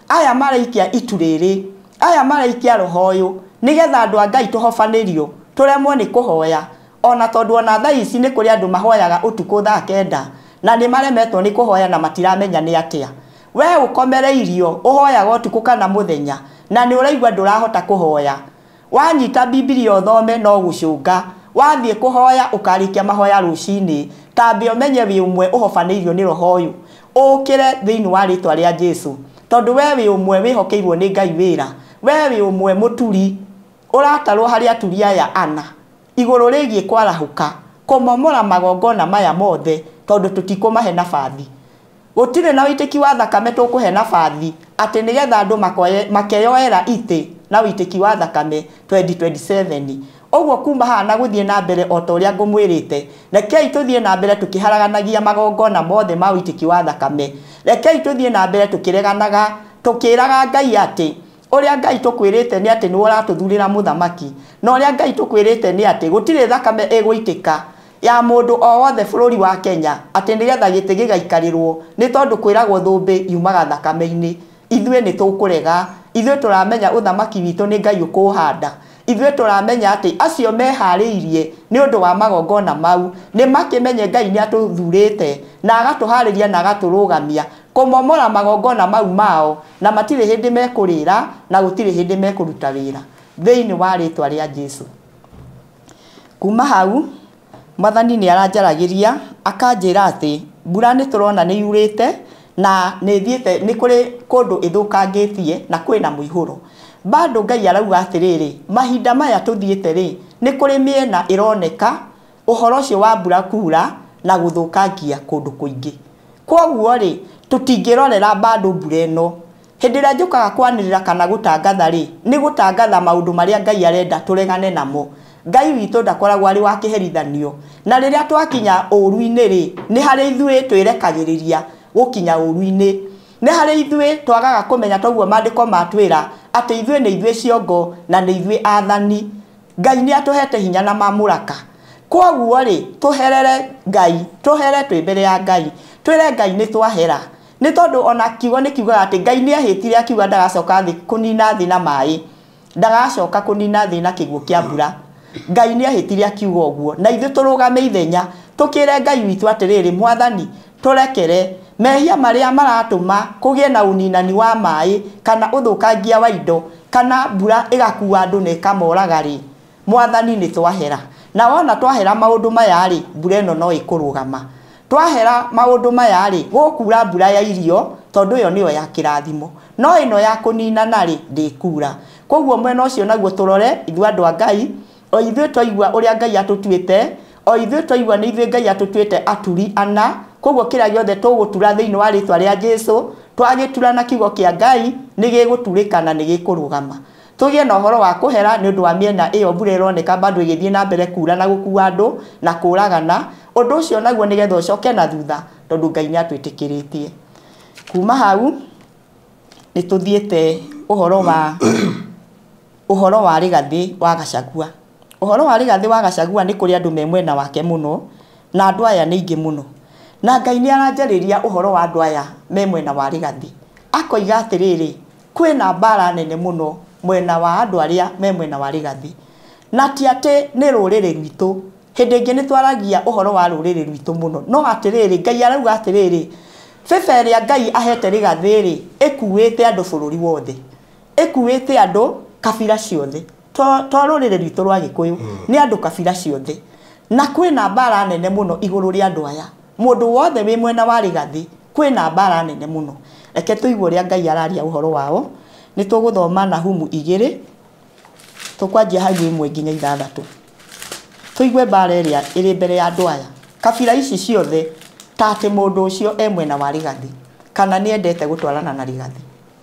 aya maraikia itu rĩrĩ, aya maraikia roho ũyũ, nĩgetha andũ a Ngai tũhobanĩrio, tũremwo nĩ kũhoya. Ona tondũ ona thaa ici nĩ kũrĩ andũ mahoyaga ũtukũ thaa 9 na nĩ maremetwo nĩ kũhoya na matiramenya nĩ atĩa. We ũkomereirio ũhoyaga ũtukũ kana mũthenya na nĩ ũraigua ndũrahota kũhoya. Wanyita Bibilia ũthome no gũcũnga, wathiĩ kũhoya ũkarĩkia mahoya rũcinĩ, tambe ũmenye wĩ ũmwe ũhobanĩirio nĩ roho ũyũ. Ũkĩre thĩinĩ wa rĩtwa rĩa Jesũ, tondũ we wĩ ũmwe wĩhokeirwo nĩ Ngai wĩra. We wĩ ũmwe mũturi ũratarwo harĩ aturi aya ana igũrũ rĩgiĩ kwarahũka kũmomora magongona maya mothe, tondũ tũtikũmahe nabathi. Gũtirĩ na ũitĩki wa thakame tũkũhe nabathi atĩ nĩgetha andũ makeyoera itĩ na ũitĩki wa thakame 2027. Ũguo kuma haha na gũthiĩ na mbere o ta ũrĩa ngũmwĩrĩte, rekei tũthiĩ na mbere tũkĩharaganagia magongona mothe ma ũitĩki wa thakame. Rekei tũthiĩ na mbere tũkĩreganaga, tũkĩraga Ngai atĩ ũrĩa Ngai tũkwĩrĩte nĩ atĩ nĩwe ũratũthurĩra mũthamaki, na ũrĩa Ngai tũkwĩrĩte nĩ atĩ gũtirĩ thakame ĩgũitĩka ya mũndũ o wothe bũrũri wa Kenya atĩ nĩgetha gĩtĩ gĩgaikarĩrwo, nĩ tondũ kwĩragwo thũmbĩ yumaga thakame-inĩ. Ithuĩ nĩ tũkũrega. Ithuĩ tũramenya ũthamaki witũ nĩ Ngai ũkũũhanda. Ithuĩ tũramenya atĩ acio meharĩirie nĩ ũndũ wa magongona mau nĩ makĩmenye Ngai nĩ atũthurĩte na agatũharĩria na agatũrũgamia Kũmomora magongona mau mao na matirĩ hĩndĩ mekũrĩra na gũtirĩ hĩndĩ mekũruta wĩra thĩinĩ wa rĩtwa rĩa Jesu. Kuma hau Mwathani nĩ aranjaragĩria akanjĩra atĩ mbura nĩ tũrona nĩ yurĩte na nĩ thiĩte nĩ kũrĩ kũndũ ĩthũkangĩtie na kwĩna mũihũro. Bado Ngai arauga atĩrĩrĩ, mahinda maya tũthiĩte rĩ, nĩ kũrĩ mĩena ĩroneka ũhoro ũcio wa mbura kura na gũthũkangia kũndũ kũingĩ. Kwoguo rĩ, tũtingĩrorera bado mbura ĩno. Hĩndĩ ĩrĩa njũkaga kwanĩrĩra kana gũtangatha rĩ, nĩ gũtangatha maũndũ marĩa Ngai arenda tũregane namo. Ngai witũ ndakoragwo arĩ wa kĩherithanio. Na rĩrĩa twakinya ũũru-inĩ rĩ, nĩ harĩ ithuĩ twĩrekagĩrĩria gũkinya ũũru-inĩ. Nĩ harĩ ithuĩ twagaga kũmenya toguo maandĩko matwĩra atĩ ithuĩ nĩ ithuĩ ciongo na nĩ ithuĩ athani. Ngai nĩ atũhete hinya na mamũraka. Kwoguo rĩ, tũherere Ngai, tũhere twĩ mbere ya Ngai, twĩre Ngai nĩ twahera. Nĩ tondũ ona kiugo nĩ kiugaga atĩ Ngai nĩ ehĩtire akiuga ndagacoka thĩ kũnina thĩ na maĩ, ndagacoka kũnina thĩ na kĩguũ kĩa mbura. Ngai nĩ ehĩtire akiuga ũguo, na ithuĩ tũrũgame ithenya tũkĩre Ngai witũ atĩrĩrĩ, Mwathani tũrekere mehia marĩa maratũma kũgĩe na ũninani wa maĩ kana ũthũkangia wa indo kana mbura ĩgakua andũ na ĩkamoraga rĩ, Mwathani nĩ twahera. Na wona twahera maũndũ maya rĩ, mbura ĩno no ĩkũrũgama. Twahera maũndũ maya rĩ, gũkura mbura ya irio tondũ ĩyo nĩyo ya kĩrathimo, no ĩno ya kũninana rĩ, ndĩkura. Koguo mwena ũcio naguo tũrore ithuĩ andũ a Ngai, o ithuĩ twaigua ũrĩa Ngai atũtuĩte, o ithuĩ twaigua nĩ ithuĩ Ngai atũtuĩte aturi ana. Koguo kĩrĩa gĩothe tũgũtura thĩinĩ wa rĩtwa rĩa Jesu, twagĩtura na kiugo kĩa Ngai nĩ gĩgũturĩka na nĩ gĩkũrũgama. Tũgĩe na ũhoro wa kũhera nĩ ũndũ wa mĩena ĩyo mbura ĩroneka bado ĩgĩthiĩ na mbere kura na gũkua andũ na kũragana. Ũndũ ũcio naguo nĩgetha ũcoke na thutha tondũ Ngai nĩ atwĩtĩkĩrĩtie. Kuma hau nĩ tũthiĩte ũhoro wa Rigathĩ wa Gachagua. Ũhoro wa Rigathĩ wa Gachagua nĩ kũrĩ andũ me mwena wake mũno na andũ aya nĩ aingĩ mũno. Na Ngai nĩ aranjarĩria ũhoro wa andũ aya me mwena wa Rigathĩ. Akoiga atĩrĩrĩ, kwĩna mbara nene mũno mwena wa andũ arĩa me mwena wa Rigathĩ. Na ti atĩ nĩ rũrĩrĩ rwitũ. Hĩndĩ ĩngĩ nĩ twaragia ũhoro wa rũrĩrĩ rwitũ mũno. No atĩrĩrĩ, Ngai arauga atĩrĩrĩ, bĩba ĩrĩa Ngai ahete Rigathĩ rĩ, ĩkuĩte andũ bũrũri wothe. Ĩkuĩte andũ kabira ciothe. To rũrĩrĩ rwitũ rwa Gĩkũyũ, nĩ andũ kabira ciothe. Na kwĩna mbara nene mũno igũrũ rĩa andũ aya. Mũndũ wothe wĩ mwena wa Rigathĩ, kwĩna mbara nene mũno. Reke tũigue ũrĩa Ngai araria ũhoro wao. Nĩ tũgũthoma Nahumu 2, tũkwanjia hau 1 nginya 6. Tũigue mbara ĩrĩa ĩrĩ mbere ya andũ aya. Kabira ici ciothe ta atĩ mũndũ ũcio e mwena wa Rigathĩ kana nĩ endete gũtwarana na Rigathĩ.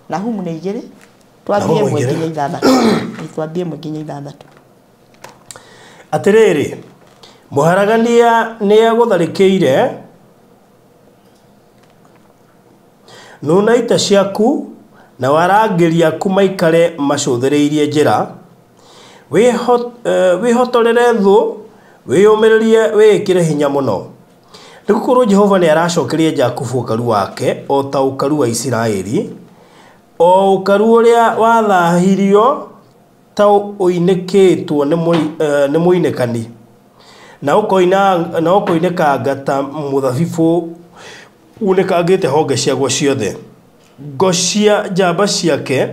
Nahumu nĩ 2, twambie 1 nginya 6. Twambie 1 nginya 6. Atĩrĩrĩ, mũharagania nĩ agũtharĩkĩire, nuna ita ciaku na warangĩri aku maikare macũthĩrĩirie njĩra. Wĩhotorere thũ, wĩyũmĩrĩrie, wĩĩkĩre hinya mũno. Nĩgũkorwo Jehova nĩ aracokeria Jakubu ũkaru wake o ta ũkaru wa Isiraeli, o ũkaru ũrĩa wathahirio ta ũinĩkĩtwo nĩ mũinĩkani, na ũkoinĩkanga ta mũthabibũ unĩkangĩte honge ciaguo ciothe. Ngo cia njamba ciake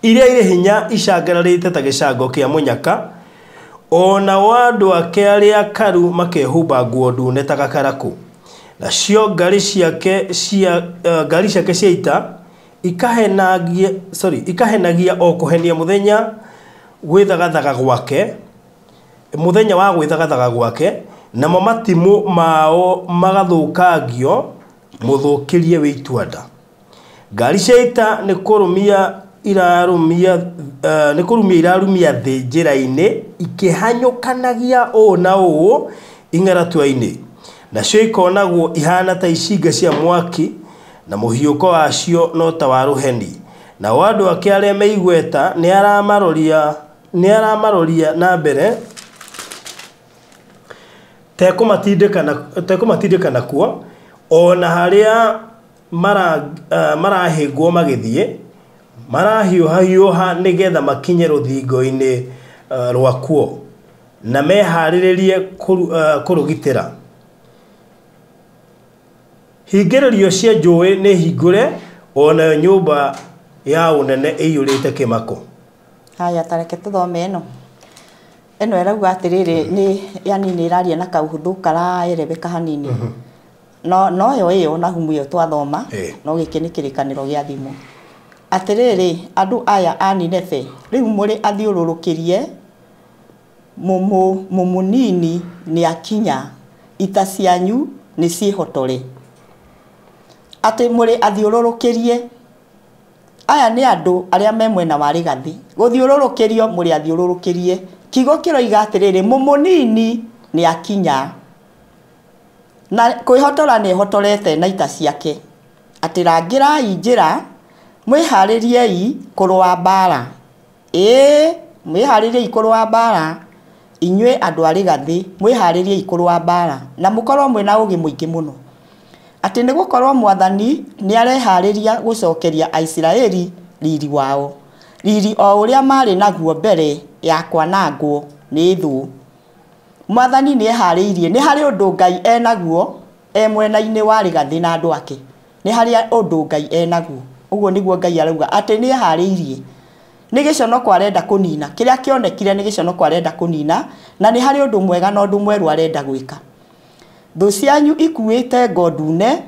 iria irĩ hinya icangararĩte ta gĩcango kĩa mũnyaka, o nao andũ ake arĩa karu makehumba nguo ndune ta gakarakũ. Nacio ngari ciake cia ita ikahenagia o kũhenia mũthenya gwĩthagathaga gwake, mũthenya wa gwĩthagathaga gwake, namo matimũ mao magathũkangio mũthũkĩrie wĩ itua-nda. Ngari cia ita nĩ kũrumia irarumia thĩ njĩra-inĩ, ikĩhanyũkanagia ũũ na ũũ ing'aratua-inĩ. Nacio ikonagwo ihana ta icinga cia mwaki, na mũhiũko wacio no ta wa rũheni. Nao andũ ake arĩa me igweta nĩ aramaroria na mbere, tekũmatindĩka nakuo, o na harĩa marahĩngwo magĩthiĩ, marahiũhahiũha nĩgetha makinye rũthingo-inĩ rwakuo, na meharĩrĩrie kũrũgitĩra. Hingĩrĩrio cia njũĩ nĩ hingũre, onayo nyũmba ya ũnene ĩiyũrĩte kĩmako. Haya, tareke tũthome ĩno. Ĩno ĩrauga atĩrĩrĩ, nĩ yani nĩ ĩraria na kaũhũthũ karaerebeka hanini. No noyo ĩyo Nahumu ĩyo twathoma, no gĩkĩ nĩ kĩrĩkanĩro gĩa thimũ. Atĩrĩrĩ, andũ aya a Nineve, rĩu mũrĩ athiũrũrũkĩrie, mũmũnini nĩ akinya, ita cianyu nĩ ciĩhotore. Atĩ mũrĩ athiũrũrũkĩrie, aya nĩ andũ arĩa me mwena wa Rigathi. Gũthiũrũrũkĩrio mũrĩ athiũrũrũkĩrie. Kiugo kĩroiga atĩrĩrĩ, mũmũnini nĩ akinya. Na kwĩhotora nĩ ehotorete na ita ciake. Atĩ rangĩrai njĩra, mwĩharĩriei kũrũa mbara. Ĩĩ, mwĩharĩriei kũrũa mbara. Inyuĩ andũ a Rigathi, mwĩharĩriei kũrũa mbara. Na mũkorwo mwĩna ũũgĩ mũingĩ mũno. Atĩ nĩ gũkorwo Mwathani nĩ areharĩria gũcokeria Aisiraeli riri wao. Riri o ũrĩa marĩ naguo mbere ya kwanangwo nĩ thũ. Mwathani nĩ eharĩirie, nĩ harĩ ũndũ Ngai enaguo e mwena-inĩ wa Rigathi na andũ ake. Nĩ harĩ ũndũ Ngai enaguo. Ũguo nĩguo Ngai arauga atĩ nĩ eharĩirie. Nĩ gĩconoko arenda kũnina, kĩrĩa kĩonekire nĩ gĩconoko arenda kũnina, na nĩ harĩ ũndũ mwega na ũndũ mwerũ arenda gwĩka. Thũ cianyu ikuĩte ngo ndune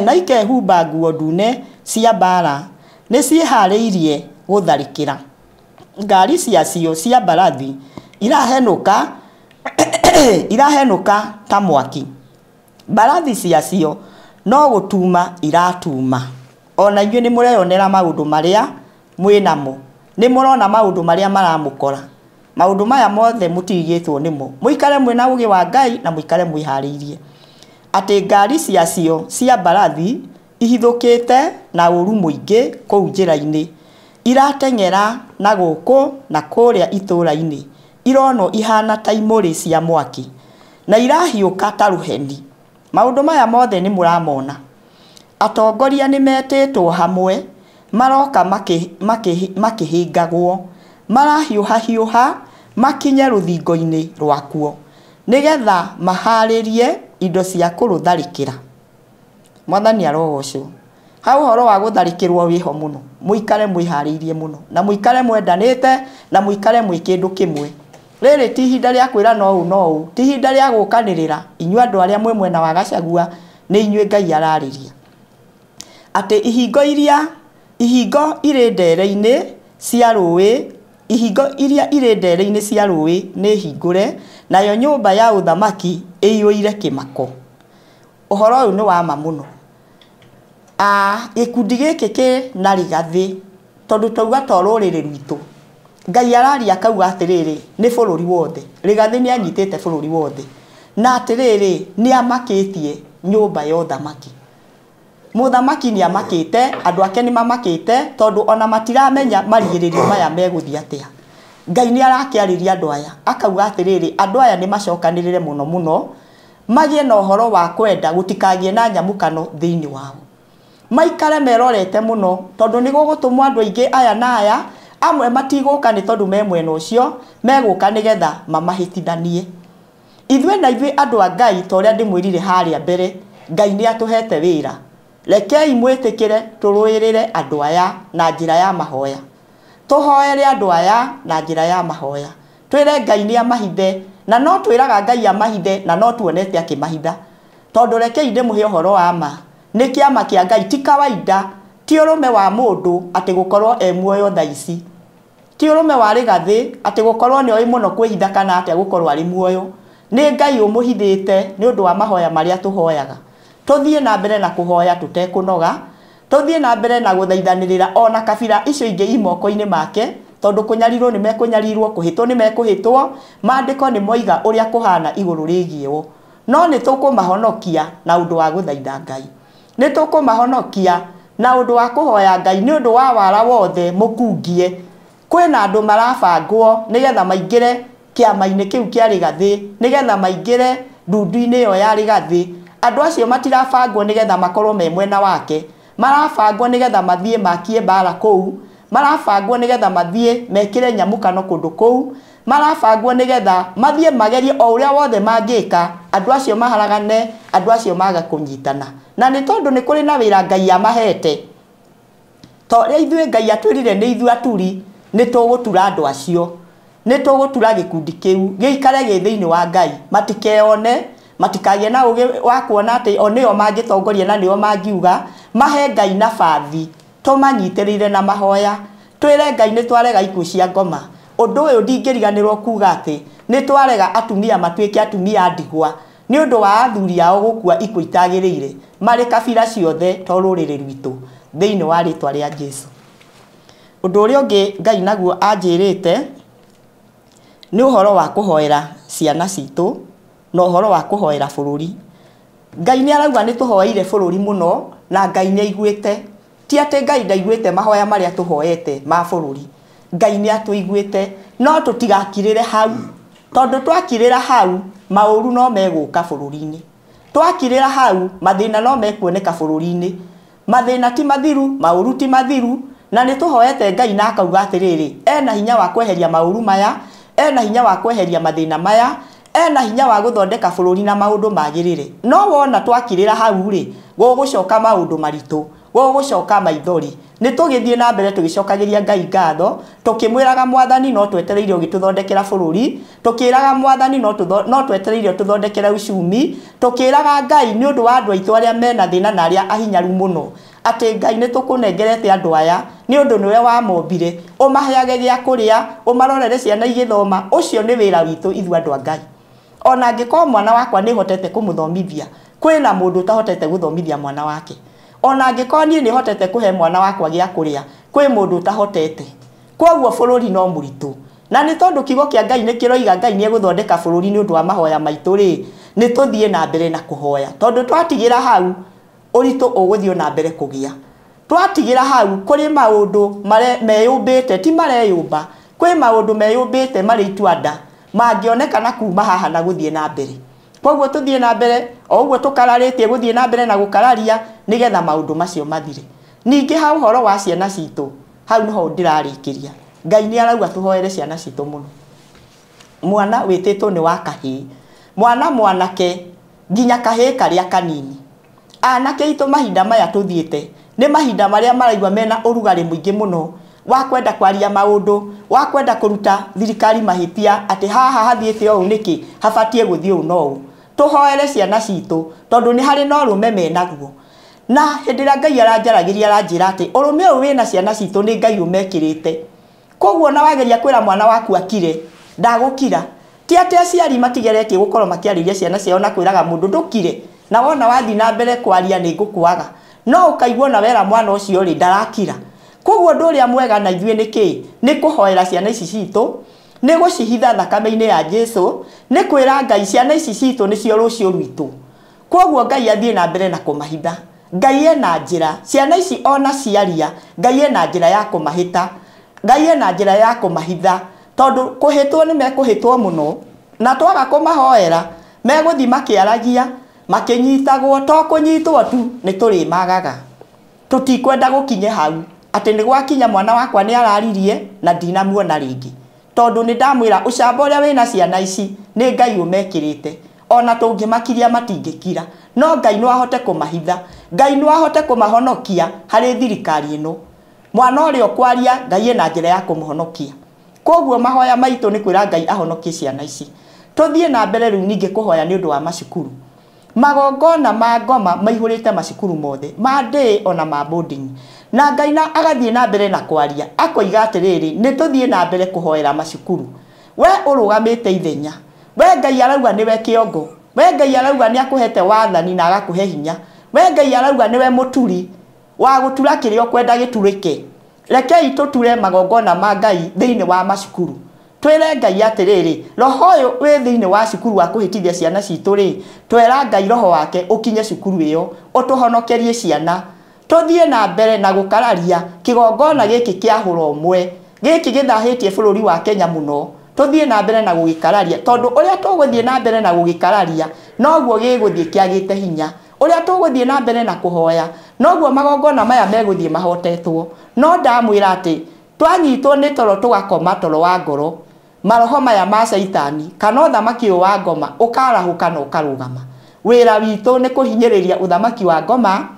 na ikehumba nguo ndune cia mbara, nĩ ciĩharĩirie gũtharĩkĩra. Ngari ciacio cia mbarathi irahenũka irahenũka ta mwaki. Mbarathi ciacio no gũtuma iratuma. Ona inyuĩ nĩ mũreyonera maũndũ marĩa mwĩnamo. Nĩ mũrona maũndũ marĩa maramũkora. Maũndũ maya mothe mũtigĩtwo nĩmo. Mũikare mwĩna ũũgĩ wa Ngai na mũikare mwĩharĩirie. Atĩ ngari ciacio cia mbarathi ihithũkĩte na ũũru mũingĩ kũu njĩra-inĩ. Irateng'era na gũkũ na kũrĩa itũũra-inĩ. Ironwo ihana ta imũrĩ cia mwaki na irahiũka ta rũheni. Maũndũ maya mothe nĩ mũramona. Atongoria nĩ metĩtwo hamwe, maroka makĩhĩngagwo, marahiũhahiũha makinye rũthingo-inĩ rwakuo, nĩgetha maharĩrie indo cia kũrũtharĩkĩra. Mwathani arogocwo. Ha ũhoro wa gũtharĩkĩrwo wĩho mũno, mũikare mwĩharĩirie mũno, na mũikare mwendanĩte, na mũikare mwĩ kĩndũ kĩmwe. Rĩrĩ ti ihinda rĩa kwĩra no ũũ no ũũ, ti ihinda rĩa gũkanĩrĩra. Inyuĩ andũ arĩa mwĩ mwena wa Gachagua, nĩ inyuĩ Ngai ararĩria. Atĩ ihingo iria ihingo irĩ ndere-inĩ cia rũĩ, ihingo iria irĩ ndere-inĩ cia rũĩ nĩ hingũre, nayo nyũmba ya ũthamaki ĩiyũire kĩmako. Ũhoro ũyũ nĩ wa ma mũno. Gĩkundi gĩkĩ kĩ na Rigathi, tondũ twauga to rũrĩrĩ rwitũ. Ngai araria akauga atĩrĩrĩ, nĩ bũrũri wothe. Rigathi nĩ anyitĩte bũrũri wothe. Na atĩrĩrĩ, nĩ amakĩtie nyũmba ya ũthamaki. Mũthamaki nĩ amakĩte, andũ ake nĩ mamakĩte, tondũ ona matiramenya marigĩrĩrio maya megũthiĩ atĩa. Ngai nĩ arakĩarĩria andũ aya, akauga atĩrĩrĩ, andũ aya nĩ macokanĩrĩre mũno mũno, magĩe na ũhoro wa kwenda gũtikagĩe na nyamũkano thĩinĩ wao. Maikare merorete mũno, tondũ nĩ gũgũtũmwo andũ aingĩ aya na aya, amwe matigũka nĩ tondũ me mwena ũcio, megũka nĩgetha mamahĩtithanie. Ithuĩ na ithuĩ andũ a Ngai, ta ũrĩa ndĩmwĩrire harĩa mbere, Ngai nĩ atũhete wĩra. Rekei mwĩtĩkĩre tũrũĩrĩre andũ aya na njĩra ya mahoya. Tũhoere andũ aya na njĩra ya mahoya. Twĩre Ngai nĩ amahithe, na no twĩraga Ngai amahithe, na no tuonete akĩmahitha. Tondũ rekei ndĩmũhe ũhoro wa ma, nĩ kĩama kĩa Ngai, ti kawaida, ti ũrũme wa mũndũ atĩ gũkorwo e muoyo thaa ici. Ti ũrũme wa Rigathi atĩ gũkorwo nĩ oĩ mũno kwĩhitha kana atĩa gũkorwo arĩ muoyo. Nĩ Ngai ũmũhithĩte nĩ ũndũ wa mahoya marĩa tũhoyaga. Tũthiĩ na mbere na kũhoya tũtekũnoga, tũthiĩ na mbere na gũthaithanĩrĩra ona kabira icio ingĩ i moko-inĩ make, tondũ kũnyarirwo nĩ mekũnyarirwo, kũhĩtwo nĩ mekũhĩtwo, maandĩko nĩ moiga ũrĩa kũhana igũrũ rĩgiĩ wo. No nĩ tũkũmahonokia na ũndũ wa gũthaitha Ngai. Nĩ tũkũmahonokia na ũndũ wa kũhoya Ngai nĩ ũndũ wa wara wothe mũkungie. Kwĩna andũ marabangwo nĩgetha maingĩre kĩama-inĩ kĩu kĩa Rigathi, nĩgetha maingĩre ndundu-inĩ ĩyo ya Rigathi. Andũ acio matirabangwo nĩgetha makorwo me mwena wake, marabangwo nĩgetha mathiĩ makie mbara kũu, marabangwo nĩgetha mathiĩ mekĩre nyamũkano kũndũ kũu, Marabangwo nĩgetha mathiĩ magerie o ũrĩa wothe mangĩka andũ acio maharagane, andũ acio maga kũnyitana. Na nĩ tondũ nĩ kũrĩ na wĩra Ngai amahete. To ũrĩa ithuĩ Ngai atwĩrire nĩ ithuĩ aturi, nĩ tũgũtura andũ acio. Nĩ tũgũtura gĩkundi kĩu gĩikare gĩ thĩinĩ wa Ngai, matikeyone, matikagĩe na ũgĩ wa kuona atĩ o nĩo mangĩtongoria na nĩo mangiuga, mahe Ngai nabathi, tũmanyitĩrĩire na mahoya, twĩre Ngai nĩ twarega ikuũ cia ngoma. Ũndũ ũyũ ndingĩriganĩrwo kuga atĩ nĩ twarega atumia matuĩke atumia a ndigwa nĩ ũndũ wa athuri ao gũkua ikuũ itagĩrĩire marĩ kabira ciothe to rũrĩrĩ rwitũ thĩinĩ wa rĩtwa rĩa Jesũ. Ũndũ ũrĩa ũngĩ Ngai naguo anjĩrĩte nĩ ũhoro wa kũhoera ciana citũ na ũhoro wa kũhoera bũrũri. Ngai nĩ arauga nĩ tũhoeire bũrũri mũno na Ngai nĩ aiguĩte. Ti atĩ Ngai ndaiguĩte mahoya marĩa tũhoete ma bũrũri. Ngai nĩ atũiguĩte, no tũtigakirĩre hau, tondũ twakirĩra hau maũru no megũka bũrũri-inĩ. Twakirĩra hau mathĩna no mekuoneka bũrũri-inĩ. Mathĩna ti mathiru, maũru ti mathiru, na nĩ tũhoete Ngai na akauga atĩrĩrĩ, ena hinya wa kweheria maũru maya, ena hinya wa kweheria mathĩna maya, ena hinya wa gũthondeka bũrũri na maũndũ magĩrĩre. No wona twakirĩra hau rĩ, gũgũcoka maũndũ maritũ, gũgũcoka maithori. Nĩ tũgĩthiĩ na mbere tũgĩcokagĩria Ngai ngatho, tũkĩmwĩraga Mwathani no twetereire ũgĩtũthondekera bũrũri, tũkĩraga Mwathani no twetereire ũtũthondekere uchumi, tũkĩraga Ngai nĩ ũndũ wa andũ aitũ arĩa mena thĩna na arĩa ahinyaru mũno, atĩ Ngai nĩ tũkũnengerete andũ aya nĩ ũndũ nĩwe wamombire, ũmaheage gĩa kũrĩa, ũmarorere ciana igĩthoma. Ũcio nĩ wĩra witũ ithuĩ andũ a Ngai. Ona angĩkorwo mwana wakwa nĩ hotete kũmũthomithia, kwĩna mũndũ ũtahotete gũthomithia mwana wake. Ona angĩkorwo niĩ nĩ hotete kũhe mwana wakwa gĩa kũrĩa, kwĩ mũndũ ũtahotete. Kwoguo bũrũri no mũritũ. Na nĩ tondũ kiugo kĩa Ngai nĩ kĩroiga Ngai nĩ egũthondeka bũrũri nĩ ũndũ wa mahoya maitũ rĩ, nĩ tũthiĩ na mbere na kũhoya. Tondũ twatigĩra hau, ũritũ ũgũthiĩ na mbere kũgĩa. Twatigĩra hau, kũrĩ maũndũ meyũmbĩte, ti mareyũmba, kwĩ maũndũ meyũmbĩte marĩ itua-nda, mangĩonekana kuma haha na gũthiĩ na mbere. Koguo tũthiĩ na mbere, o ũguo tũkararĩtie gũthiĩ na mbere na gũkararia nĩgetha maũndũ macio mathire. Ningĩ ha ũhoro wa ciana citũ, hau nĩho ndĩrarĩkĩria. Ngai nĩ arauga tũhoere ciana citũ mũno. Mwana wĩtĩtwo nĩ wa kahĩĩ, mwana mwanake nginya kahĩĩ karĩa kanini. Anake aitũ mahinda maya tũthiĩte nĩ mahinda marĩa maraigua mena ũrugarĩ mũingĩ mũno wa kwenda kwaria maũndũ, wa kwenda kũruta thirikari mahĩtia atĩ haha hathiĩte ũũ nĩkĩ, habatiĩ gũthiĩ ũũ na ũũ. Tũhoere ciana citũ tondũ nĩ harĩ na ũrũme menaguo. Na hĩndĩ ĩrĩa Ngai aranjaragĩria aranjĩra atĩ ũrũme ũyũ wĩna ciana citũ nĩ Ngai ũmekĩrĩte. Koguo ona wageria kwĩra mwana waku akire, ndagũkira. Ti atĩ aciari matigeretie gũkorwo makĩarĩria ciana ciao na kwĩraga mũndũ ndũkire, na wona wathiĩ na mbere kwaria nĩ ngũkwaga. No ũkaigua ona wera mwana ũcio rĩ, ndarakira. Koguo ũndũ ũrĩa mwega na ithuĩ nĩ kĩĩ? Nĩ kũhoera ciana ici citũ, nĩ gũcihitha thakame-inĩ ya Jesũ, nĩ kwĩra Ngai ciana ici citũ nĩcio rũciũ rwitũ. Koguo Ngai athiĩ na mbere na kũmahitha. Ngai ena njĩra, ciana ici ona ciaria, Ngai ena njĩra ya kũmahĩta. Ngai ena njĩra ya kũmahitha, tondũ kũhĩtwo nĩ mekũhĩtwo mũno, na twaga kũmahoera, megũthiĩ makĩaragia, makĩnyitagwo, to kũnyitwo tu nĩ tũrĩmagaga. Tũtikwenda gũkinye hau atĩ nĩ gwakinya mwana wakwa nĩ araririe na ndinamuona rĩngĩ. Tondũ nĩ ndamwĩra ũcamba ũrĩa wĩna ciana ici nĩ Ngai ũmekĩrĩte. Ona tũngĩmakiria matingĩkira, no Ngai no ahote kũmahitha, Ngai no ahote kũmahonokia harĩ thirikari ĩno. Mwana ũrĩa ũkwaria Ngai ena njĩra ya kũmũhonokia. Koguo mahoya maitũ nĩ kwĩra Ngai ahonokie ciana ici. Tũthiĩ na mbere rĩu ningĩ kũhoya nĩ ũndũ wa macukuru. Magongona ma ngoma maihũrĩte macukuru mothe, ma day ona ma boarding. Na Ngai na agathiĩ na mbere na kwaria, akoiga atĩrĩrĩ, nĩ tũthiĩ na mbere kũhoera macukuru. We ũrũgamĩte ithenya, we Ngai arauga nĩwe kĩongo, we Ngai arauga nĩ akũhete wathani na agakũhe hinya, we Ngai arauga nĩwe mũturi wa gũtura kĩrĩa ũkwenda gĩturĩke. Rekei tũture magongona ma Ngai thĩinĩ wa macukuru. Twĩre Ngai atĩrĩrĩ, roho ũyũ wĩ thĩinĩ wa cukuru wa kũhĩtithia ciana citũ rĩ, twera Ngai roho wake ũkinye cukuru ĩyo, ũtũhonokerie ciana. Tũthiĩ na mbere na gũkararia kĩgongona gĩkĩ kĩa hũra ũmwe, gĩkĩ gĩthahĩtie bũrũri wa Kenya mũno. Tũthiĩ na mbere na gũgĩkararia, tondũ ũrĩa tũgũthiĩ na mbere na gũgĩkararia noguo gĩgũthiĩ kĩagĩte hinya. Ũrĩa tũgũthiĩ na mbere na kũhoya noguo magongona maya megũthiĩ mahotetwo. No ndamwĩra atĩ twanyitwo nĩ toro tũgakoma toro wa ngoro, Maroho maya ma caitani kana ũthamaki ũyũ wa ngoma ũkarahũka na ũkarũgama. Wĩra witũ nĩ kũhinyĩrĩria ũthamaki wa ngoma,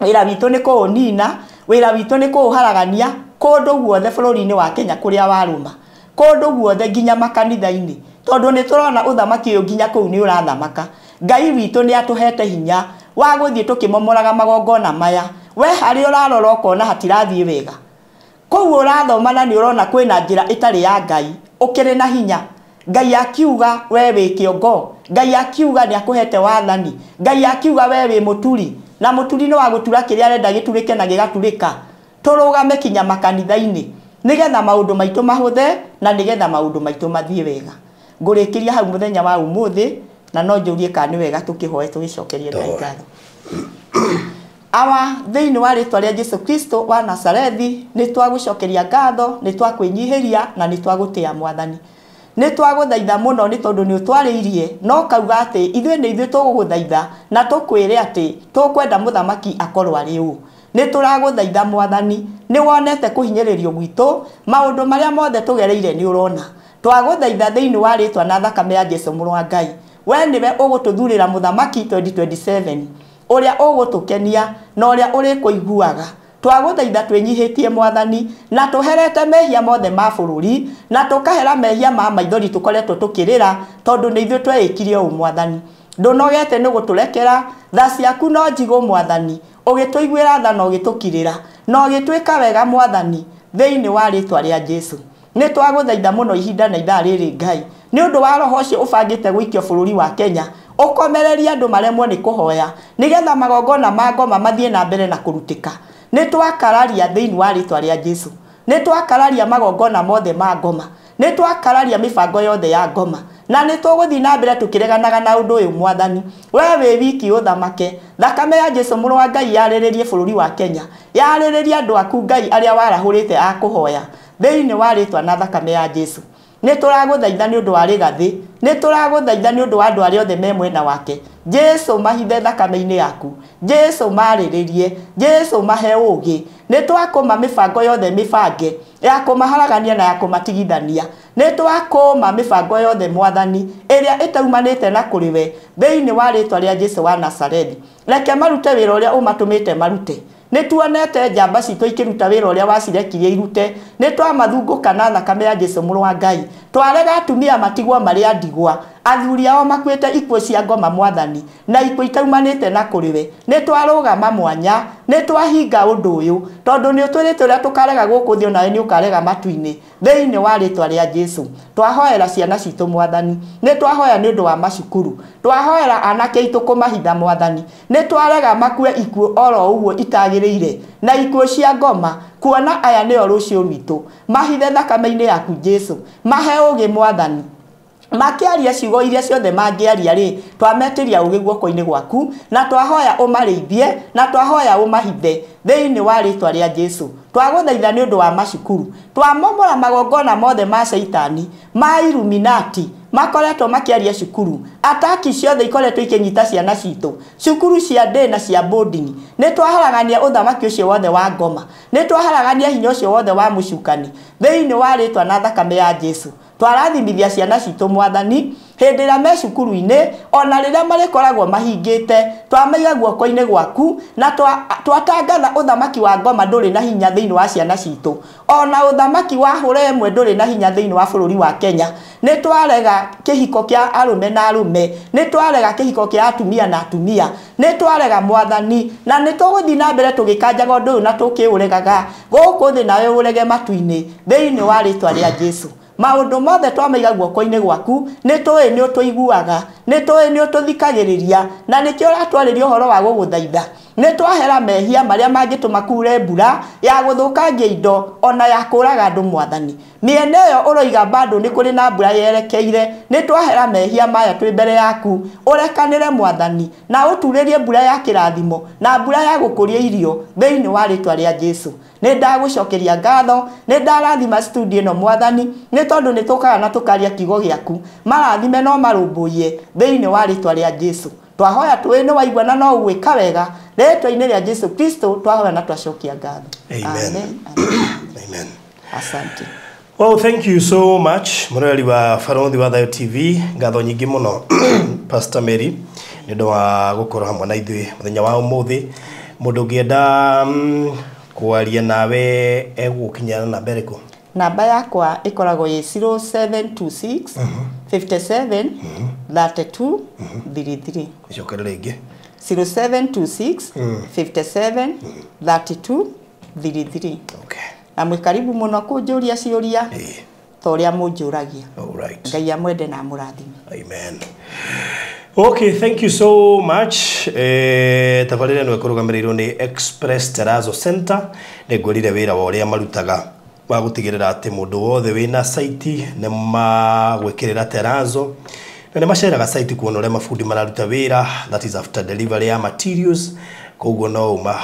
wĩra witũ nĩ kũũnina, wĩra witũ nĩ kũũharagania kũndũ guothe bũrũri-inĩ wa Kenya kũrĩa warũma, kũndũ guothe nginya makanitha-inĩ, tondũ nĩ tũrona ũthamaki ũyũ nginya kũu nĩ ũrathamaka. Ngai witũ nĩ atũhete hinya wa gũthiĩ tũkĩmomoraga magongona maya. We harĩa ũrarora ũkona hatirathiĩ wega, kũu ũrathoma na nĩ ũrona kwĩna njĩra ĩtarĩ ya Ngai, ũkĩrĩ na hinya. Ngai akiuga we wĩ kĩongo, Ngai akiuga nĩ akũhete wathani, Ngai akiuga we wĩ mũturi, na mũturi nĩ wa gũtura kĩrĩa arenda gĩturĩke na gĩgaturĩka. Tũrũgame kinya makanitha-inĩ nĩgetha maũndũ maitũ mahũthe na nĩgetha maũndũ maitũ mathiĩ wega. Ngũrĩkĩria hau mũthenya wa ũmũthĩ, na no njũrie kana nĩ wega tũkĩhoe tũgĩcokerie Ngai ngatho. Awa, thĩinĩ wa rĩtwa rĩa Jesu Kristo wa Nazarethi, nĩ twagũcokeria ngatho, nĩ twakwĩnyihĩria na nĩ twagũtĩa Mwathani. Nĩ twagũthaitha mũno nĩ tondũ nĩ ũtwarĩirie, no kauga atĩ ithuĩ nĩ ithuĩ tũgũgũthaitha na tũkwĩre atĩ tũkwenda mũthamaki akorwo arĩ ũũ. Nĩ tũragũthaitha Mwathani, nĩ wonete kũhinyĩrĩrio gwitũ, maũndũ marĩa mothe tũgereire nĩ ũrona. Twagũthaitha thĩinĩ wa rĩtwa na thakame ya Jesu mũrũ wa Ngai, we nĩwe ũgũtũthurĩra mũthamaki 2027 ũrĩa ũgũtũkenia na ũrĩa ũrĩkũiguaga. Twagũthaitha twĩnyihĩtie Mwathani, na tũherete mehia mothe ma bũrũri, na tũkahera mehia ma maithori tũkoretwo tũkĩrĩra, tondũ nĩ ithuĩ tweĩkire ũũ Mwathani. Ndũnogete nĩ gũtũrekera, tha ciaku no njigũ Mwathani, ũgĩtũiguĩra tha na ũgĩtũkirĩra, na ũgĩtwĩka wega Mwathani, thĩinĩ wa rĩtwa rĩa Jesu. Nĩ twagũthaitha mũno ihinda na ithaa rĩrĩ Ngai, nĩ ũndũ wa roho ũcio ũbangĩte gũikio bũrũri wa Kenya, ũkomererie andũ maremwo nĩ kũhoya, nĩgetha magongona ma ngoma mathiĩ na mbere na kũrutĩka. Nĩ twakararia thĩinĩ wa rĩtwa rĩa Jesu, nĩ twakararia magongona mothe ma ngoma, nĩ twakararia mĩbango yothe ya ngoma, na nĩ tũgũthiĩ na mbere tũkĩreganaga na ũndũ ũyũ Mwathani. We wĩ wiki ũthamake, thakame ya Jesu mũrũ wa Ngai yarĩrĩrie bũrũri wa Kenya, yarĩrĩrie andũ aku Ngai arĩa warahũrĩte a kũhoya, thĩinĩ wa rĩtwa na thakame ya Jesu. Nĩ tũragũthaitha nĩ ũndũ wa Rĩgathĩ, nĩ tũragũthaitha nĩ ũndũ wa andũ arĩa othe me mwena wake. Jesu mahithe thakame-inĩ yaku, Jesu marĩrĩrie, Jesu mahe ũũgĩ. Nĩ twakũma mĩbango yothe mĩbange ya kũmaharagania na ya kũmatigithania. Nĩ twakũma mĩbango yothe Mwathani ĩrĩa ĩtaumanĩte na kũrĩ we, thĩinĩ wa rĩtwa rĩa Jesu wa Nazarethi. Reke marute wĩra ũrĩa ũmatũmĩte marute. Nĩ tuonete njamba citũ ikĩruta wĩra ũrĩa wacirekirie irute. Nĩ twamathungũka na thakame ya Jesu mũrũ wa Ngai. Twarega atumia matigwo marĩ a ndigwa, athuri ao makuĩte ikuũ cia ngoma Mwathani, na ikuũ itaumanĩte na kũrĩ we. Nĩ twarũgama mwanya, nĩ twahinga ũndũ ũyũ, tondũ nĩ ũtwĩrĩte ũrĩa tũkarega gũkũ thĩ onawe nĩ ũkarega matu-inĩ, thĩinĩ wa rĩtwa rĩa Jesu. Twahoera ciana citũ Mwathani, nĩ twahoya nĩ ũndũ wa macukuru, twahoera anake aitũ kũmahitha Mwathani. Nĩ twarega makue ikuũ oro ũguo itagĩrĩire, na ikuũ cia ngoma, kuona aya nĩo rũciũ rwitũ. Mahithe thakame-inĩ yaku Jesu, mahe ũũgĩ Mwathani. Makĩaria ciugo iria ciothe mangĩaria rĩ, twametĩria ũũgĩ guoko-inĩ gwaku, na twahoya ũmarĩithie, na twahoya ũmahithe thĩinĩ wa rĩtwa rĩa Jesu. Twagũthaitha nĩ ũndũ wa macukuru, twamomora magongona mothe ma caitani, ma Illuminati makoretwo makĩaria cukuru, ataki ciothe ikoretwo ikĩnyita ciana citũ, cukuru cia day na cia boarding. Nĩ twaharagania ũthamaki ũcio wothe wa ngoma, nĩ twaharagania hinya ũcio wothe wa mũcukani, thĩinĩ wa rĩtwa na thakame ya Jesu. Twarathimithia ciana citũ Mwathani hĩndĩ ĩrĩa me cukuru-inĩ, ona rĩrĩa marĩkoragwo mahingĩte, twamaiga guoko-inĩ gwaku, na twatangatha ũthamaki wa ngoma ndũrĩ na hinya thĩinĩ wa ciana citũ, ona ũthamaki wa hũra ĩmwe ndũrĩ na hinya thĩinĩ wa bũrũri wa Kenya. Nĩ twarega kĩhiko kĩa arũme na arũme, nĩ twarega kĩhiko kĩa atumia na atumia, nĩ twarega Mwathani, na nĩ tũgũthiĩ na mbere tũgĩkanjaga ũndũ ũyũ na tũkĩũregaga gũkũ thĩ nawe ũrege matu-inĩ, thĩinĩ wa rĩtwa rĩa Jesu. Maũndũ mothe twamaiga guoko-inĩ gwaku, nĩ tũĩ nĩ ũtũiguaga, nĩ tũĩ nĩ ũtũthikagĩrĩria, na nĩkĩo ũratwarĩria ũhoro wa gũgũthaitha. Nĩ twahera mehia marĩa mangĩtũma kure mbura ya gũthũkangia indo ona ya kũraga andũ Mwathani. Mĩena ĩyo ũroiga bado nĩ kũrĩ na mbura yerekeire, nĩ twahera mehia maya twĩ mbere yaku, ũrekanĩre Mwathani, na ũturĩrie mbura ya kĩrathimo na mbura ya gũkũria irio thĩinĩ wa rĩtwa rĩa Jesu. Nĩ ndagũcokeria ngatho, nĩ ndarathima studio ĩno Mwathani, nĩ tondũ nĩ tũkaga na tũkaria kiugo gĩaku, marathime no marũmbũiye thĩinĩ wa rĩtwa rĩa Jesu. Twahoya tũĩ nĩ waigua na no ũgwĩka wega, rĩtwa-inĩ rĩa Jesu Kristo twahoya na twacokia ngatho. Amen. Amen. Amen. Asante. Well, thank you so much mũroreri wa Barothi wa Thayo TV. Ngatho nyingĩ mũno, Pastor Mary, nĩ ũndũ wa gũkorwo hamwe na ithuĩ mũthenya wa ũmũthĩ. Mũndũ ũngĩenda kwaria nawe egũgũkinyĩra na namba ĩrĩkũ? Namba yakwa ĩkoragwo ĩ 0726 57 32 33. Icokere rĩngĩ. 0726 57 32 33. Okay. Na mwĩ karibu mũno kũnjũria ciũria ta ũrĩa mũnjũragia. All right. Ngai amwende na amũrathime. Amen. Okay, thank you so much. Tabarĩra ĩno ĩkũrũgamĩrĩirwo nĩ Express Terrazzo Center. Nĩ ngwĩrire wĩra wa ũrĩa marutaga wa gũtigĩrĩra atĩ mũndũ wothe wĩna site nĩ magwĩkĩrĩra terrazzo, na nĩ maceraga site kuona ũrĩa mabundi mararuta wĩra, that is after delivery ya materials. Koguo no ũma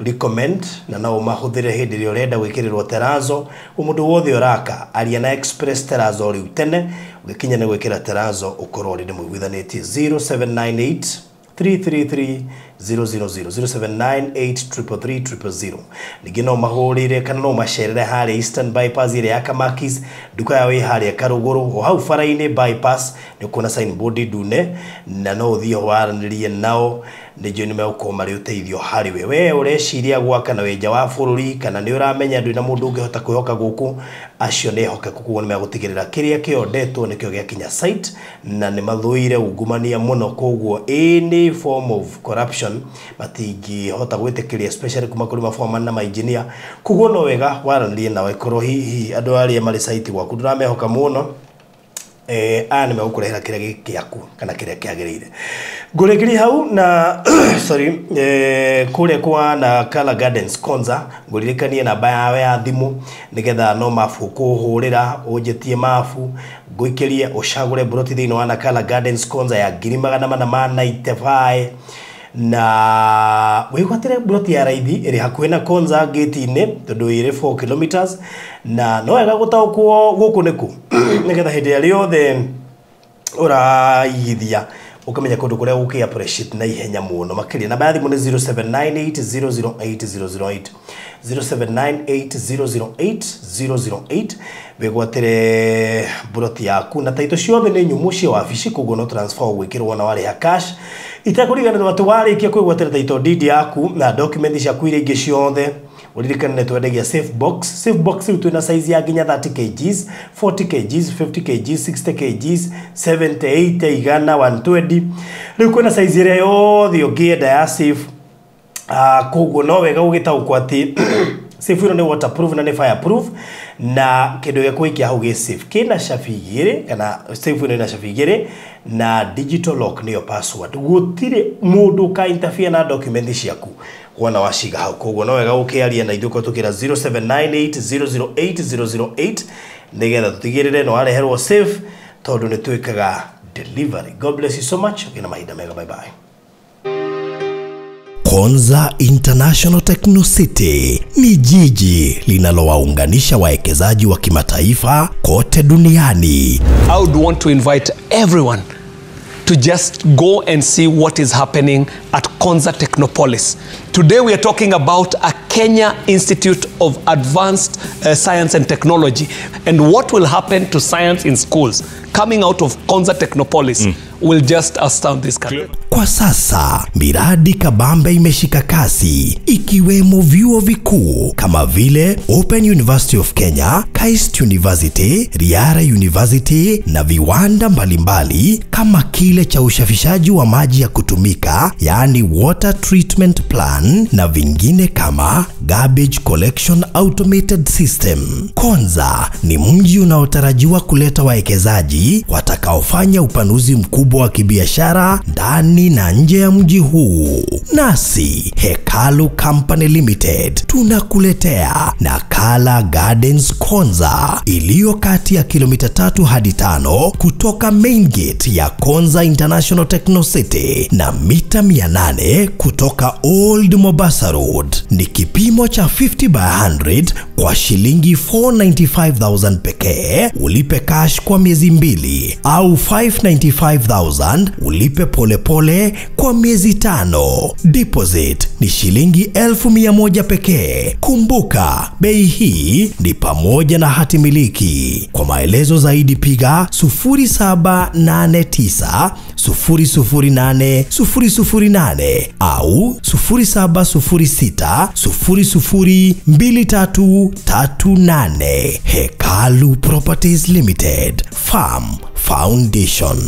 recommend na no ũmahũthĩre hĩndĩ ĩrĩa ũrenda gwĩkĩrĩrwo terrazzo. Mũndũ wothe ũraka, aria na Express Terrazzo rĩu tene, ũgĩkinya nĩ gwĩkĩra terrazzo ũkorwo rĩndĩ mũiguithanĩtie. 0798 333 000, 0798 333 000. Ningĩ no mahũrĩre kana no macerere harĩa Eastern Bypass ĩrĩa ya Kamakis, nduka yao ĩ harĩa Karũgũrũ, o hau bara-inĩ bypass nĩ ũkuona signboard ndune, na no ũthiĩ ho waranĩrie nao, nĩ njũĩ nĩ megũkorwo marĩ ũteithio harĩ we. We ũreciria gwaka na wĩ nja wa bũrũri, kana nĩ ũramenya ndwĩ na mũndũ ũngĩhota kwĩhoka gũkũ, acio nĩ ehokeku, koguo nĩ megũtigĩrĩra kĩrĩa kĩondetwo nĩkĩo gĩakinya site, na nĩ mathũire ungumania mũno, koguo any form of corruption matingĩhota gwĩtĩkĩria, especially kuma kũrĩ maforeman na mainjinia. Koguo no wega waranĩrie nao, ĩkorwo hihi andũ arĩa marĩ site gwaku ndũramehoka mũno, aya nĩ megũkũrehera kĩrĩa gĩ gĩaku kana kĩrĩa kĩagĩrĩire. Ngũrĩkĩria hau na sorry, kũrĩa kwa na Color Gardens Konza, ngũririkanie namba yao ya thimũ nĩgetha no mabu kũhũrĩra ũnjĩtie mabu ngũikĩrie ũcagũre mburoti thĩinĩ wa Nakala Gardens Konza ya 495,000, na wĩgwatĩre mburoti ya raithi ĩrĩ hakuhĩ na Konza gate-inĩ tondũ ĩrĩ 4 kilometers, na no wega gũtaũkwo gũkũ nĩkũ nĩgetha hĩndĩ ĩrĩa rĩothe ũraigithia ũkamenya kũndũ kũrĩa ũkĩ appreciate na ihenya mũno makĩria. Namba ya thimũ nĩ 0798008008, 0798008008. Wĩgwatĩre mburoti yaku na taito ciothe nĩ nyũmũ cia wabici, koguo no transfer ũgwĩkĩrwo na warĩha cash. Itekũriganĩrwo atĩ warĩkia kwĩgwatĩra title deed yaku na document ciaku iria ingĩ ciothe, ũririkane nĩ twendagia safe box. Safe box rĩu twĩna size ya nginya 30 kgs, 40 kgs, 50 kgs, 60 kgs, 70, 80, igana, 120. Rĩu kwĩna size ĩrĩa yothe ũngĩenda ya safe. Koguo no wega ũgĩtaũkwo atĩ safe ĩno nĩ waterproof na nĩ fireproof, na kĩndũ gĩa kũikia hau gĩ safe kĩna cabi igĩrĩ, kana safe ĩno ĩna cabi igĩrĩ na digital lock nĩyo password. Gũtirĩ mũndũ ũka interfere na document ciaku wona waciga hau. Koguo no wega ũkĩaria na ithuĩ kũhetũkĩra 0798008008 nĩgetha tũtigĩrĩre nĩ wareherwo safe, tondũ nĩ twĩkaga delivery. God bless you so much. Ũgĩe na mahinda mega. Bye bye. Konza International Techno City ni jiji linalowaunganisha wawekezaji wa kimataifa kote duniani. I would want to invite everyone to just go and see what is happening at Konza Technopolis. Today we are talking about a Kenya Institute of Advanced Science and Technology, and what will happen to science in schools coming out of Konza Technopolis will just astound this country. Kwa sasa miradi kabambe imeshika kasi, ikiwemo vyuo vikuu kama vile Open University of Kenya, KAIST University, Riara University na viwanda mbalimbali kama kile cha usafishaji wa maji ya kutumika, yaani water treatment plan, na vingine kama garbage collection automated system. Konza ni mji unaotarajiwa kuleta wawekezaji watakaofanya upanuzi mkubwa wa kibiashara ndani na nje ya mji huu. Nasi Hekalu Company Limited tunakuletea Nakala Gardens Konza iliyo kati ya kilomita 3 hadi 5 kutoka main gate ya Konza International Techno City na mita 800 kutoka Old Mombasa Road. Ni kipimo cha 50 by 100 kwa shilingi 495,000 pekee, ulipe cash kwa miezi 2, au 595,000 ulipe polepole pekee kwa miezi 5. Deposit ni shilingi 1,100 pekee. Kumbuka, bei hii ni pamoja na hati miliki. Kwa maelezo zaidi piga 0789 008 008 au 0706 002338. Hekalu Properties Limited, Farm Foundation.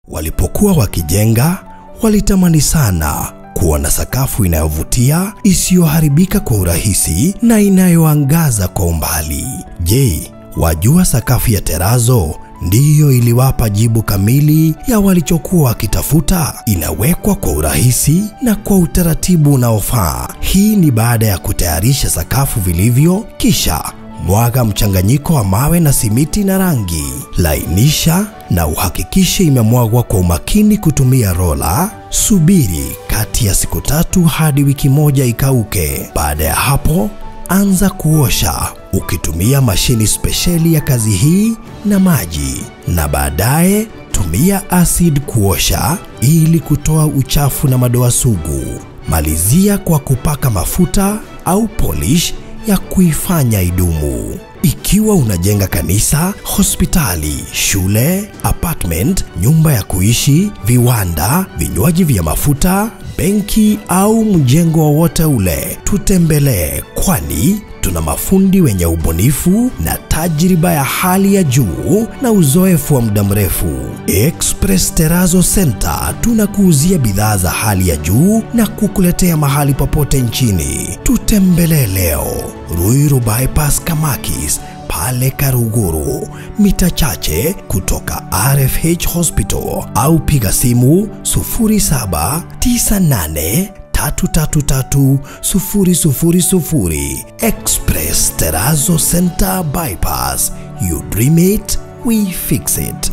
Walipokuwa wakijenga, walitamani sana kuwa na sakafu inayovutia, isiyoharibika kwa urahisi na inayoangaza kwa umbali. Je, wajua sakafu ya terazo ndiyo iliwapa jibu kamili ya walichokuwa wakitafuta? Inawekwa kwa urahisi na kwa utaratibu unaofaa. Hii ni baada ya kutayarisha sakafu vilivyo, kisha mwaga mchanganyiko wa mawe na simiti na rangi. Lainisha na uhakikishe imemwagwa kwa umakini kutumia rola. Subiri kati ya siku 3 hadi wiki 1 ikauke. Baada ya hapo, anza kuosha ukitumia mashini spesheli ya kazi hii na maji, na baadaye tumia acid kuosha ili kutoa uchafu na madoa sugu. Malizia kwa kupaka mafuta au polish ya kuifanya idumu. Ikiwa unajenga kanisa, hospitali, shule, apartment, nyumba ya kuishi, viwanda, vinywaji vya mafuta, benki au mjengo wowote ule, tutembelee, kwani tuna mafundi wenye ubunifu na tajriba ya hali ya juu na uzoefu wa muda mrefu. Express Terrazzo Center tunakuuzia bidhaa za hali ya juu na kukuletea mahali popote nchini. Tutembelee leo Ruiru Bypass Kamakis pale Karuguru, mita chache kutoka RFH Hospital, au piga simu 0798 333 000. Express Terrazzo Center Bypass. You dream it, we fix it.